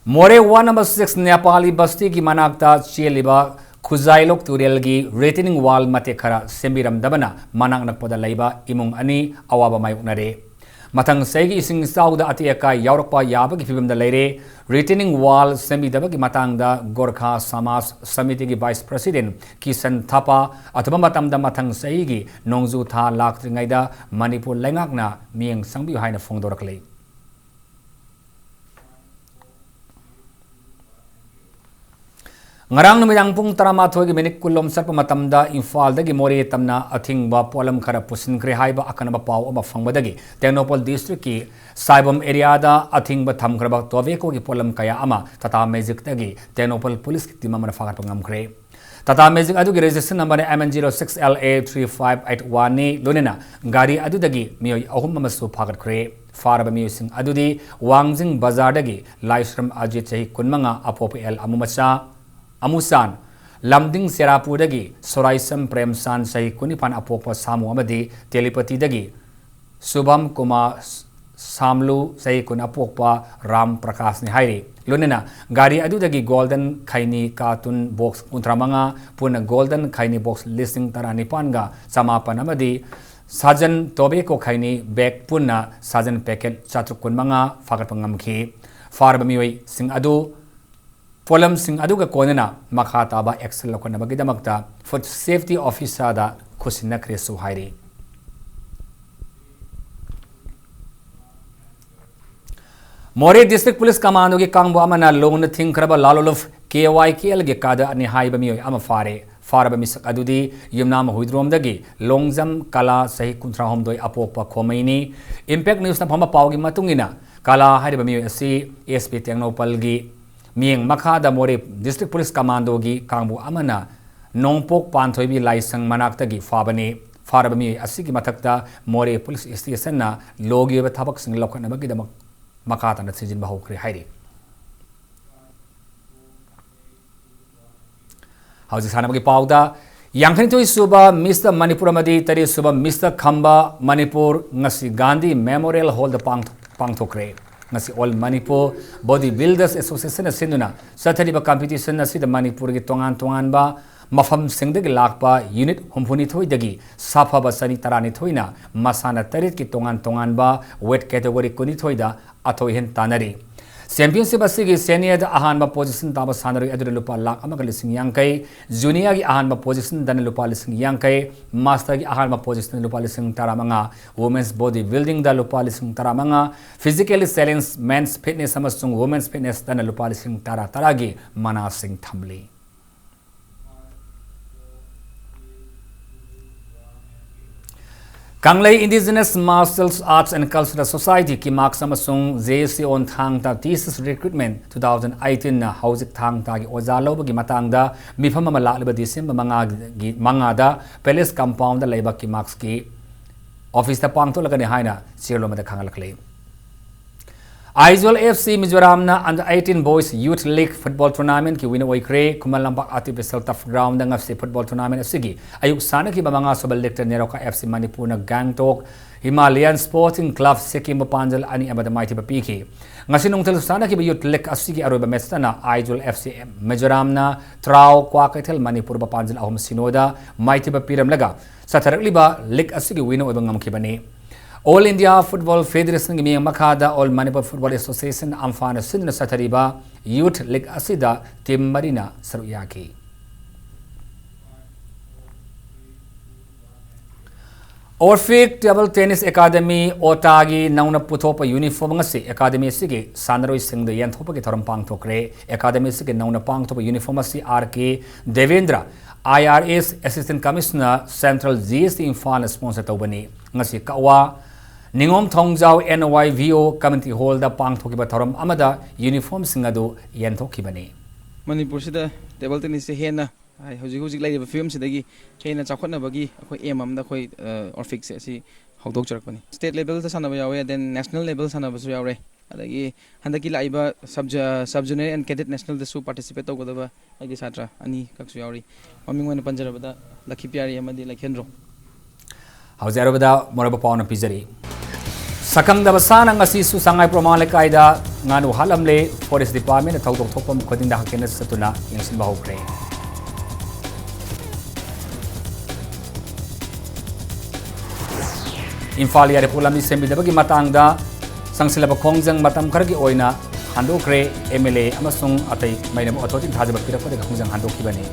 ꯃꯣꯔꯦ ward number six ꯅꯦꯄꯥꯂꯤ ꯕꯁꯇꯤꯒꯤ ꯃꯅꯥꯛꯇ ꯆꯦꯜꯂꯤꯕ ꯈꯨꯖꯥꯏꯂꯣꯛ ꯇꯨꯔꯦꯜꯒꯤ retaining wall ꯃꯇꯦꯛ ꯈꯔ ꯁꯦꯝꯕꯤꯔꯝꯗꯕꯅ ꯃꯅꯥꯛ ꯅꯛꯄꯗ ꯂꯩꯕ ꯏꯃꯨꯡ ꯑꯅꯤ ꯑꯋꯥꯕ ꯃꯥꯌꯣꯛꯅꯔꯦ꯫ ꯃꯊꯪ ꯆꯍꯤꯒꯤ ꯏꯁꯤꯡ ꯏꯆꯥꯎꯗ ꯑꯇꯦꯛ ꯑꯀꯥꯏ ꯌꯥꯎꯔꯛꯄ ꯌꯥꯕꯒꯤ ꯐꯤꯕꯝꯗ ꯂꯩꯔꯦ꯫ Retaining wall ꯁꯦꯝꯕꯤꯗꯕꯒꯤ ꯃꯇꯥꯡꯗ ꯒꯣꯔꯈꯥ ꯁꯃꯥꯖ ꯁꯃꯤꯇꯤꯒꯤ vice president ꯀꯤꯁꯟ ꯊꯥꯄꯥ ꯑꯊꯨꯕ ꯃꯇꯝꯗ ꯃꯊꯪ ꯆꯍꯤꯒꯤ ꯅꯣꯡꯖꯨ ꯊꯥ ꯂꯥꯛꯇ꯭ꯔꯤꯉꯩꯗ ꯃꯅꯤꯄꯨꯔ ꯂꯩꯉꯥꯛꯅ ꯃꯤꯠꯌꯦꯡ ꯆꯪꯕꯤꯌꯨ ꯍꯥꯏꯅ ꯐꯣꯡꯗꯣꯔꯛꯂꯤ꯫ ꯉꯔꯥꯡ ꯅꯨꯃꯤꯗꯥꯡ ꯄꯨꯡ ꯇꯔꯥꯃꯥꯊꯣꯏꯒꯤ minute ꯀꯨꯟꯂꯣꯝ ꯆꯠꯄ ꯃꯇꯝꯗ ꯏꯝꯐꯥꯜꯗꯒꯤ ꯃꯣꯔꯦ ꯇꯝꯅ ꯑꯊꯤꯡꯕ ꯄꯣꯠꯂꯝ ꯈꯔ ꯄꯨꯁꯤꯟꯈ꯭ꯔꯦ ꯍꯥꯏꯕ ꯑꯀꯟꯕ ꯄꯥꯎ ꯑꯃ ꯐꯪꯕꯗꯒꯤ ꯇꯦꯡꯅꯧꯄꯜ districtꯀꯤ ꯁꯥꯏꯕꯝ areaꯗ ꯑꯊꯤꯡꯕ ꯊꯝꯈ꯭ꯔꯕ tobaccoꯒꯤ ꯄꯣꯠꯂꯝ ꯀꯌꯥ ꯑꯃ Tata Magicꯇꯒꯤ ꯇꯦꯡꯅꯧꯄꯜ policeꯀꯤ team ꯑꯃꯅ ꯐꯥꯒꯠꯄ ꯉꯝꯈ꯭ꯔꯦ꯫ Tata Magic ꯑꯗꯨꯒꯤ registration number ꯅ M N zero six L A three five eight one ꯅꯤ꯫ ꯂꯣꯏꯅꯅ ꯒꯥꯔꯤ ꯑꯗꯨꯗꯒꯤ ꯃꯤꯑꯣꯏ ꯑꯍꯨꯝ ꯑꯃꯁꯨ ꯐꯥꯒꯠꯈ꯭ꯔꯦ꯫ ꯐꯥꯔꯕ ꯃꯤꯑꯣꯏꯁꯤꯡ ꯑꯗꯨꯗꯤ ꯋꯥꯡꯖꯤꯡ ꯕꯖꯥꯔꯗꯒꯤ ꯂꯥꯏꯁ꯭ꯔꯝ ꯑꯖꯤꯠ, ꯆꯍꯤ ꯀꯨꯟꯃꯉꯥ, ꯑꯄꯣꯛꯄ ꯑꯦꯜ ꯑꯃꯨꯃꯆꯥ, ꯑꯃꯨꯆꯥꯟ, ꯂꯝꯗꯤꯡ ꯆꯦꯔꯥꯄꯨꯔꯗꯒꯤ ꯁꯣꯔꯥꯏꯁꯝ ꯄ꯭ꯔꯦꯝꯆꯥꯟ, ꯆꯍꯤ ꯀꯨꯟꯅꯤꯄꯥꯟ, ꯑꯄꯣꯛꯄ ꯁꯥꯃꯨ ꯑꯃꯗꯤ ꯇꯦꯂꯤꯄꯇꯤꯗꯒꯤ ꯁꯨꯚꯝ ꯀꯨꯃꯥꯔ ꯁꯥꯝꯂꯨ, ꯆꯍꯤ ꯀꯨꯟ, ꯑꯄꯣꯛꯄ ꯔꯥꯝ ꯄ꯭ꯔꯀꯥꯁꯅꯤ ꯍꯥꯏꯔꯤ꯫ ꯂꯣꯏꯅꯅ ꯒꯥꯔꯤ ꯑꯗꯨꯗꯒꯤ ꯒꯣꯜꯗꯟ ꯈꯩꯅꯤ ꯀꯥꯔꯇꯨꯟ ꯕꯣꯛꯁ ꯀꯨꯟꯊ꯭ꯔꯥ ꯃꯉꯥ, ꯄꯨꯟꯅ ꯒꯣꯜꯗꯟ ꯈꯩꯅꯤ ꯕꯣꯛꯁ ꯂꯤꯁꯤꯡ ꯇꯔꯥꯅꯤꯄꯥꯟꯒ ꯆꯃꯥꯄꯟ ꯑꯃꯗꯤ ꯁꯥꯖꯟ ꯇꯣꯕꯦꯀꯣ ꯈꯩꯅꯤ ꯕꯦꯒ ꯄꯨꯟꯅ ꯁꯥꯖꯟ ꯄꯦꯀꯦꯠ ꯆꯥꯇ꯭ꯔꯨꯛ ꯀꯨꯟꯃꯉꯥ ꯐꯥꯒꯠꯄ ꯉꯝꯈꯤ꯫ ꯐꯥꯔꯕ ꯃꯤꯑꯣꯏꯁꯤꯡ ꯑꯗꯨ ꯄꯣꯠꯂꯝꯁꯤꯡ ꯑꯗꯨꯒ ꯀꯣꯟꯅꯅ ꯃꯈꯥ ꯇꯥꯕ action ꯂꯧꯈꯠꯅꯕꯒꯤꯗꯃꯛꯇ food safety officer ꯗ ꯈꯨꯠꯁꯤꯟꯅꯈ꯭ꯔꯦꯁꯨ ꯍꯥꯏꯔꯤ꯫ ꯃꯣꯔꯦ District Police Commando ꯒꯤ ꯀꯥꯡꯕꯨ ꯑꯃꯅ ꯂꯣꯡꯅ ꯊꯤꯡꯈ꯭ꯔꯕ ꯂꯥꯂꯣꯂꯨꯞ K Y K L ꯒꯤ ꯀꯥꯗꯔꯅꯤ ꯍꯥꯏꯕ ꯃꯤꯑꯣꯏ ꯑꯃ ꯐꯥꯔꯦ꯫ ꯐꯥꯔꯕ ꯃꯤꯁꯛ ꯑꯗꯨꯗꯤ ꯌꯨꯝꯅꯥꯝ ꯍꯨꯏꯗ꯭ꯔꯣꯝꯗꯒꯤ ꯂꯣꯡꯖꯝ ꯀꯂꯥ, ꯆꯍꯤ ꯀꯨꯟꯊ꯭ꯔꯥ ꯍꯨꯝꯗꯣꯏ, ꯑꯄꯣꯛꯄ ꯈꯣꯃꯩꯅꯤ꯫ Impact News ꯅ ꯐꯪꯕ ꯄꯥꯎꯒꯤ ꯃꯇꯨꯡ ꯏꯟꯅ, ꯀꯂꯥ ꯍꯥꯏꯔꯤꯕ ꯃꯤꯑꯣꯏ ꯑꯁꯤ S P ꯇꯦꯡꯅꯧꯄꯜꯒꯤ ꯃꯤꯠꯌꯦꯡ ꯃꯈꯥꯗ ꯃꯣꯔꯦ District Police Commando ꯒꯤ ꯀꯥꯡꯕꯨ ꯑꯃꯅ ꯅꯣꯡꯄꯣꯛ ꯄꯥꯟꯊꯣꯏꯕꯤ ꯂꯥꯏꯁꯪ ꯃꯅꯥꯛꯇꯒꯤ ꯐꯥꯕꯅꯤ꯫ ꯐꯥꯔꯕ ꯃꯤꯑꯣꯏ ꯑꯁꯤꯒꯤ ꯃꯊꯛꯇ ꯃꯣꯔꯦ Police Station ꯅ ꯂꯣꯒꯤ ꯑꯣꯏꯕ ꯊꯕꯛꯁꯤꯡ ꯂꯧꯈꯠꯅꯕꯒꯤꯗꯃꯛ ꯃꯈꯥ ꯇꯥꯅ ꯊꯤꯖꯤꯟꯕ ꯍꯧꯈ꯭ꯔꯦ ꯍꯥꯏꯔꯤ꯫ ꯍꯧꯖꯤꯛ ꯁꯥꯟꯅꯕꯒꯤ ꯄꯥꯎꯗ, ꯌꯥꯡꯈꯩꯅꯤꯊꯣꯏ ꯁꯨꯕ Mister ꯃꯅꯤꯄꯨꯔ ꯑꯃꯗꯤ ꯇꯔꯦꯠ ꯁꯨꯕ Mister ꯈꯝꯕ ꯃꯅꯤꯄꯨꯔ ꯉꯁꯤ ꯒꯥꯟꯙꯤ Memorial Hall ꯗ ꯄꯥꯡꯊꯣꯛ-, ꯄꯥꯡꯊꯣꯛꯈ꯭ꯔꯦ꯫ ꯉꯁꯤ All Manipur Body Builders Association ꯅ ꯁꯤꯟꯗꯨꯅ ꯆꯠꯊꯔꯤꯕ competition ꯑꯁꯤꯗ ꯃꯅꯤꯄꯨꯔꯒꯤ ꯇꯣꯉꯥꯟ ꯇꯣꯉꯥꯟꯕ ꯃꯐꯝꯁꯤꯡꯗꯒꯤ ꯂꯥꯛꯄ unit ꯍꯨꯝꯐꯨꯅꯤꯊꯣꯏꯗꯒꯤ ꯁꯥꯐꯕ ꯆꯅꯤ ꯇꯔꯥꯅꯤꯊꯣꯏꯅ ꯃꯁꯥꯟꯅ ꯇꯔꯦꯠꯀꯤ ꯇꯣꯉꯥꯟ ꯇꯣꯉꯥꯟꯕ weight category ꯀꯨꯟꯅꯤꯊꯣꯏꯗ ꯑꯊꯣꯏ ꯑꯍꯦꯟ ꯇꯥꯟꯅꯔꯤ꯫ Championship ꯑꯁꯤꯒꯤ senior ꯗ ꯑꯍꯥꯟꯕ position ꯇꯥꯕ ꯁꯥꯟꯅꯔꯣꯏ ꯑꯗꯨꯗ ꯂꯨꯄꯥ ꯂꯥꯈ ꯑꯃꯒ ꯂꯤꯁꯤꯡ ꯌꯥꯡꯈꯩ, junior ꯒꯤ ꯑꯍꯥꯟꯕ position ꯗꯅ ꯂꯨꯄꯥ ꯂꯤꯁꯤꯡ ꯌꯥꯡꯈꯩ, master ꯒꯤ ꯑꯍꯥꯟꯕ position ꯗ ꯂꯨꯄꯥ ꯂꯤꯁꯤꯡ ꯇꯔꯥꯃꯉꯥ, women's body building ꯗ ꯂꯨꯄꯥ ꯂꯤꯁꯤꯡ ꯇꯔꯥꯃꯉꯥ, physically challenge, men's fitness ꯑꯃꯁꯨꯡ women's fitness ꯗꯅ ꯂꯨꯄꯥ ꯂꯤꯁꯤꯡ ꯇꯔꯥ ꯇꯔꯥꯒꯤ ꯃꯅꯥꯁꯤꯡ ꯊꯝꯂꯤ꯫ ꯀꯪꯂꯩ Indigenous Martial Arts and Cultural Society, ꯀꯤꯃꯥꯛꯁ ꯑꯃꯁꯨꯡ JCOꯅ ꯊꯥꯡ ꯇꯥ TCS Recruitment two thousand eighteen ꯅ ꯍꯧꯖꯤꯛ ꯊꯥꯡ ꯇꯥꯒꯤ ꯑꯣꯖꯥ ꯂꯧꯕꯒꯤ ꯃꯇꯥꯡꯗ ꯃꯤꯐꯝ ꯑꯃ ꯂꯥꯛꯂꯤꯕ ꯗꯤꯁꯦꯝꯕꯔ ꯃꯉꯥꯒꯤ, ꯃꯉꯥꯗ Palace Compoundꯗ ꯂꯩꯕ ꯀꯤꯃꯥꯛꯁꯀꯤ ꯑꯣꯐꯤꯁꯇ ꯄꯥꯡꯊꯣꯛꯂꯒꯅꯤ ꯍꯥꯏꯅ ꯆꯦꯔꯣꯜ ꯑꯃꯗ ꯈꯪꯍꯜꯂꯛꯂꯤ꯫ Aizawl FC ꯃꯤꯖꯣꯔꯥꯝꯅ Under eighteen Boys Youth League Football Tournamentꯀꯤ winner ꯑꯣꯏꯈ꯭ꯔꯦ꯫ ꯈꯨꯃꯟ ꯂꯝꯄꯥꯛ Artificial Turf Groundꯗ ꯉꯁꯤ football tournament ꯑꯁꯤꯒꯤ ꯑꯌꯨꯛ ꯁꯥꯟꯅꯈꯤꯕ ꯃꯉꯥꯁꯨꯕ leagueꯇ NEROCA FC ꯃꯅꯤꯄꯨꯔꯅ ꯒꯦꯡꯇꯣꯛ ꯍꯤꯃꯥꯂꯌꯟ Sporting Club ꯁꯤꯛꯀꯤꯝꯕꯨ ꯄꯥꯟꯖꯜ ꯑꯅꯤ ꯑꯃꯗ ꯃꯥꯏꯊꯤꯕ ꯄꯤꯈꯤ꯫ ꯉꯁꯤ ꯅꯨꯡꯊꯤꯜ ꯁꯥꯟꯅꯈꯤꯕ youth league ꯑꯁꯤꯒꯤ ꯑꯔꯣꯏꯕ matchꯇꯅ Aizawl FC ꯃꯤꯖꯣꯔꯥꯝꯅ ꯇ꯭ꯔꯥꯎ ꯀ꯭ꯋꯥꯀꯩꯊꯦꯜ ꯃꯅꯤꯄꯨꯔꯕꯨ ꯄꯥꯟꯖꯜ ꯑꯍꯨꯝ ꯁꯤꯅꯣꯗ ꯃꯥꯏꯊꯤꯕ ꯄꯤꯔꯝꯂꯒ ꯆꯠꯊꯔꯛꯂꯤꯕ league ꯑꯁꯤꯒꯤ winner ꯑꯣꯏꯕ ꯉꯝꯈꯤꯕꯅꯤ꯫ All India Football Federationꯒꯤ ꯃꯤꯠꯌꯦꯡ ꯃꯈꯥꯗ All Manipur Football Association, ꯑꯝꯐꯥꯅ ꯁꯤꯟꯗꯨꯅ ꯆꯠꯊꯔꯤꯕ youth league ꯑꯁꯤꯗ team ꯃꯔꯤꯅ ꯁꯔꯨꯛ ꯌꯥꯈꯤ꯫ Orphic Table Tennis Academy, OTAꯒꯤ ꯅꯧꯅ ꯄꯨꯊꯣꯛꯄ uniform ꯑꯁꯤ academy ꯑꯁꯤꯒꯤ ꯁꯥꯟꯅꯔꯣꯏꯁꯤꯡꯗ ꯌꯦꯟꯊꯣꯛꯄꯒꯤ ꯊꯧꯔꯝ ꯄꯥꯡꯊꯣꯛꯈ꯭ꯔꯦ꯫ Academy ꯑꯁꯤꯒꯤ ꯅꯧꯅ ꯄꯥꯡꯊꯣꯛꯄ uniform ꯑꯁꯤ R.K. Debendra, IRS Assistant Commissioner, Central GST ꯏꯝꯐꯥꯜꯅ sponsor ꯇꯧꯕꯅꯤ꯫ ꯉꯁꯤ ꯀꯛꯋꯥ ꯅꯤꯉꯣꯝ ꯊꯣꯡꯖꯥꯎ NYVO Community Hallꯗ ꯄꯥꯡꯊꯣꯛꯈꯤꯕ ꯊꯧꯔꯝ ꯑꯃꯗ uniformꯁꯤꯡ ꯑꯗꯨ ꯌꯦꯟꯊꯣꯛꯈꯤꯕꯅꯤ꯫ ꯃꯅꯤꯄꯨꯔꯁꯤꯗ table tennisꯁꯦ ꯍꯦꯟꯅ, ꯍꯥꯏ, ꯍꯧꯖꯤꯛ ꯍꯧꯖꯤꯛ ꯂꯩꯔꯤꯕ ꯐꯤꯕꯝꯁꯤꯗꯒꯤ ꯍꯦꯟꯅ ꯆꯥꯎꯈꯠꯅꯕꯒꯤ ꯑꯩꯈꯣꯏ aim ꯑꯃꯗ ꯑꯩꯈꯣꯏ, ꯑ, Orphicꯁꯦ ꯑꯁꯤ ꯍꯧꯗꯣꯛꯆꯔꯛꯄꯅꯤ꯫ State levelꯗ ꯁꯥꯟꯅꯕ ꯌꯥꯎꯋꯦ, then national level ꯁꯥꯟꯅꯕꯁꯨ ꯌꯥꯎꯔꯦ꯫ ꯑꯗꯒꯤ ꯍꯟꯗꯛꯀꯤ ꯂꯥꯛꯏꯕ sub, sub junior and cadet nationalꯗꯁꯨ participate ꯇꯧꯒꯗꯕ ꯑꯩꯒꯤ ꯁꯥꯇ꯭ꯔ ꯑꯅꯤꯈꯛꯁꯨ ꯌꯥꯎꯔꯤ꯫ ꯃꯃꯤꯡ ꯑꯣꯏꯅ ꯄꯟꯖꯔꯕꯗ ꯂꯛꯈꯤ ꯄꯤꯌꯥꯔꯤ ꯑꯃꯗꯤ ꯂꯩꯈꯦꯟꯗ꯭ꯔꯣ꯫ ꯍꯧꯖꯤꯛ ꯑꯔꯣꯏꯕꯗ ꯃꯔꯨꯑꯣꯏꯕ ꯄꯥꯎ ꯑꯃ ꯄꯤꯖꯔꯤ꯫ ꯁꯛꯈꯪꯗꯕ ꯁꯥꯅ ꯉꯁꯤꯁꯨ ꯁꯉꯥꯏ ꯄ꯭ꯔꯣꯃꯥ ꯂꯩꯀꯥꯏꯗ ꯉꯥꯅꯨ ꯍꯥꯠꯂꯝꯂꯦ꯫ Forest Departmentꯅ ꯊꯧꯗꯣꯛ ꯊꯣꯛꯄ ꯈꯨꯗꯤꯡꯗ ꯍꯛꯊꯦꯡꯅ ꯆꯠꯇꯨꯅ ꯌꯦꯡꯁꯤꯟꯕ ꯍꯧꯈ꯭ꯔꯦ꯫ ꯏꯝꯐꯥꯜ ꯌꯥꯏꯔꯤꯄꯣꯛ ꯂꯝꯕꯤ ꯁꯦꯝꯕꯤꯗꯕꯒꯤ ꯃꯇꯥꯡꯗ ꯆꯪꯁꯤꯜꯂꯕ ꯈꯣꯡꯖꯪ ꯃꯇꯝ ꯈꯔꯒꯤ ꯑꯣꯏꯅ ꯍꯟꯗꯣꯛꯈ꯭ꯔꯦ꯫ MLA ꯑꯃꯁꯨꯡ ꯑꯇꯩ ꯃꯩꯅꯕ authorityꯅ ꯊꯥꯖꯕ ꯄꯤꯔꯛꯄꯗꯒꯤ ꯈꯣꯡꯖꯪ ꯍꯟꯗꯣꯛꯈꯤꯕꯅꯤ꯫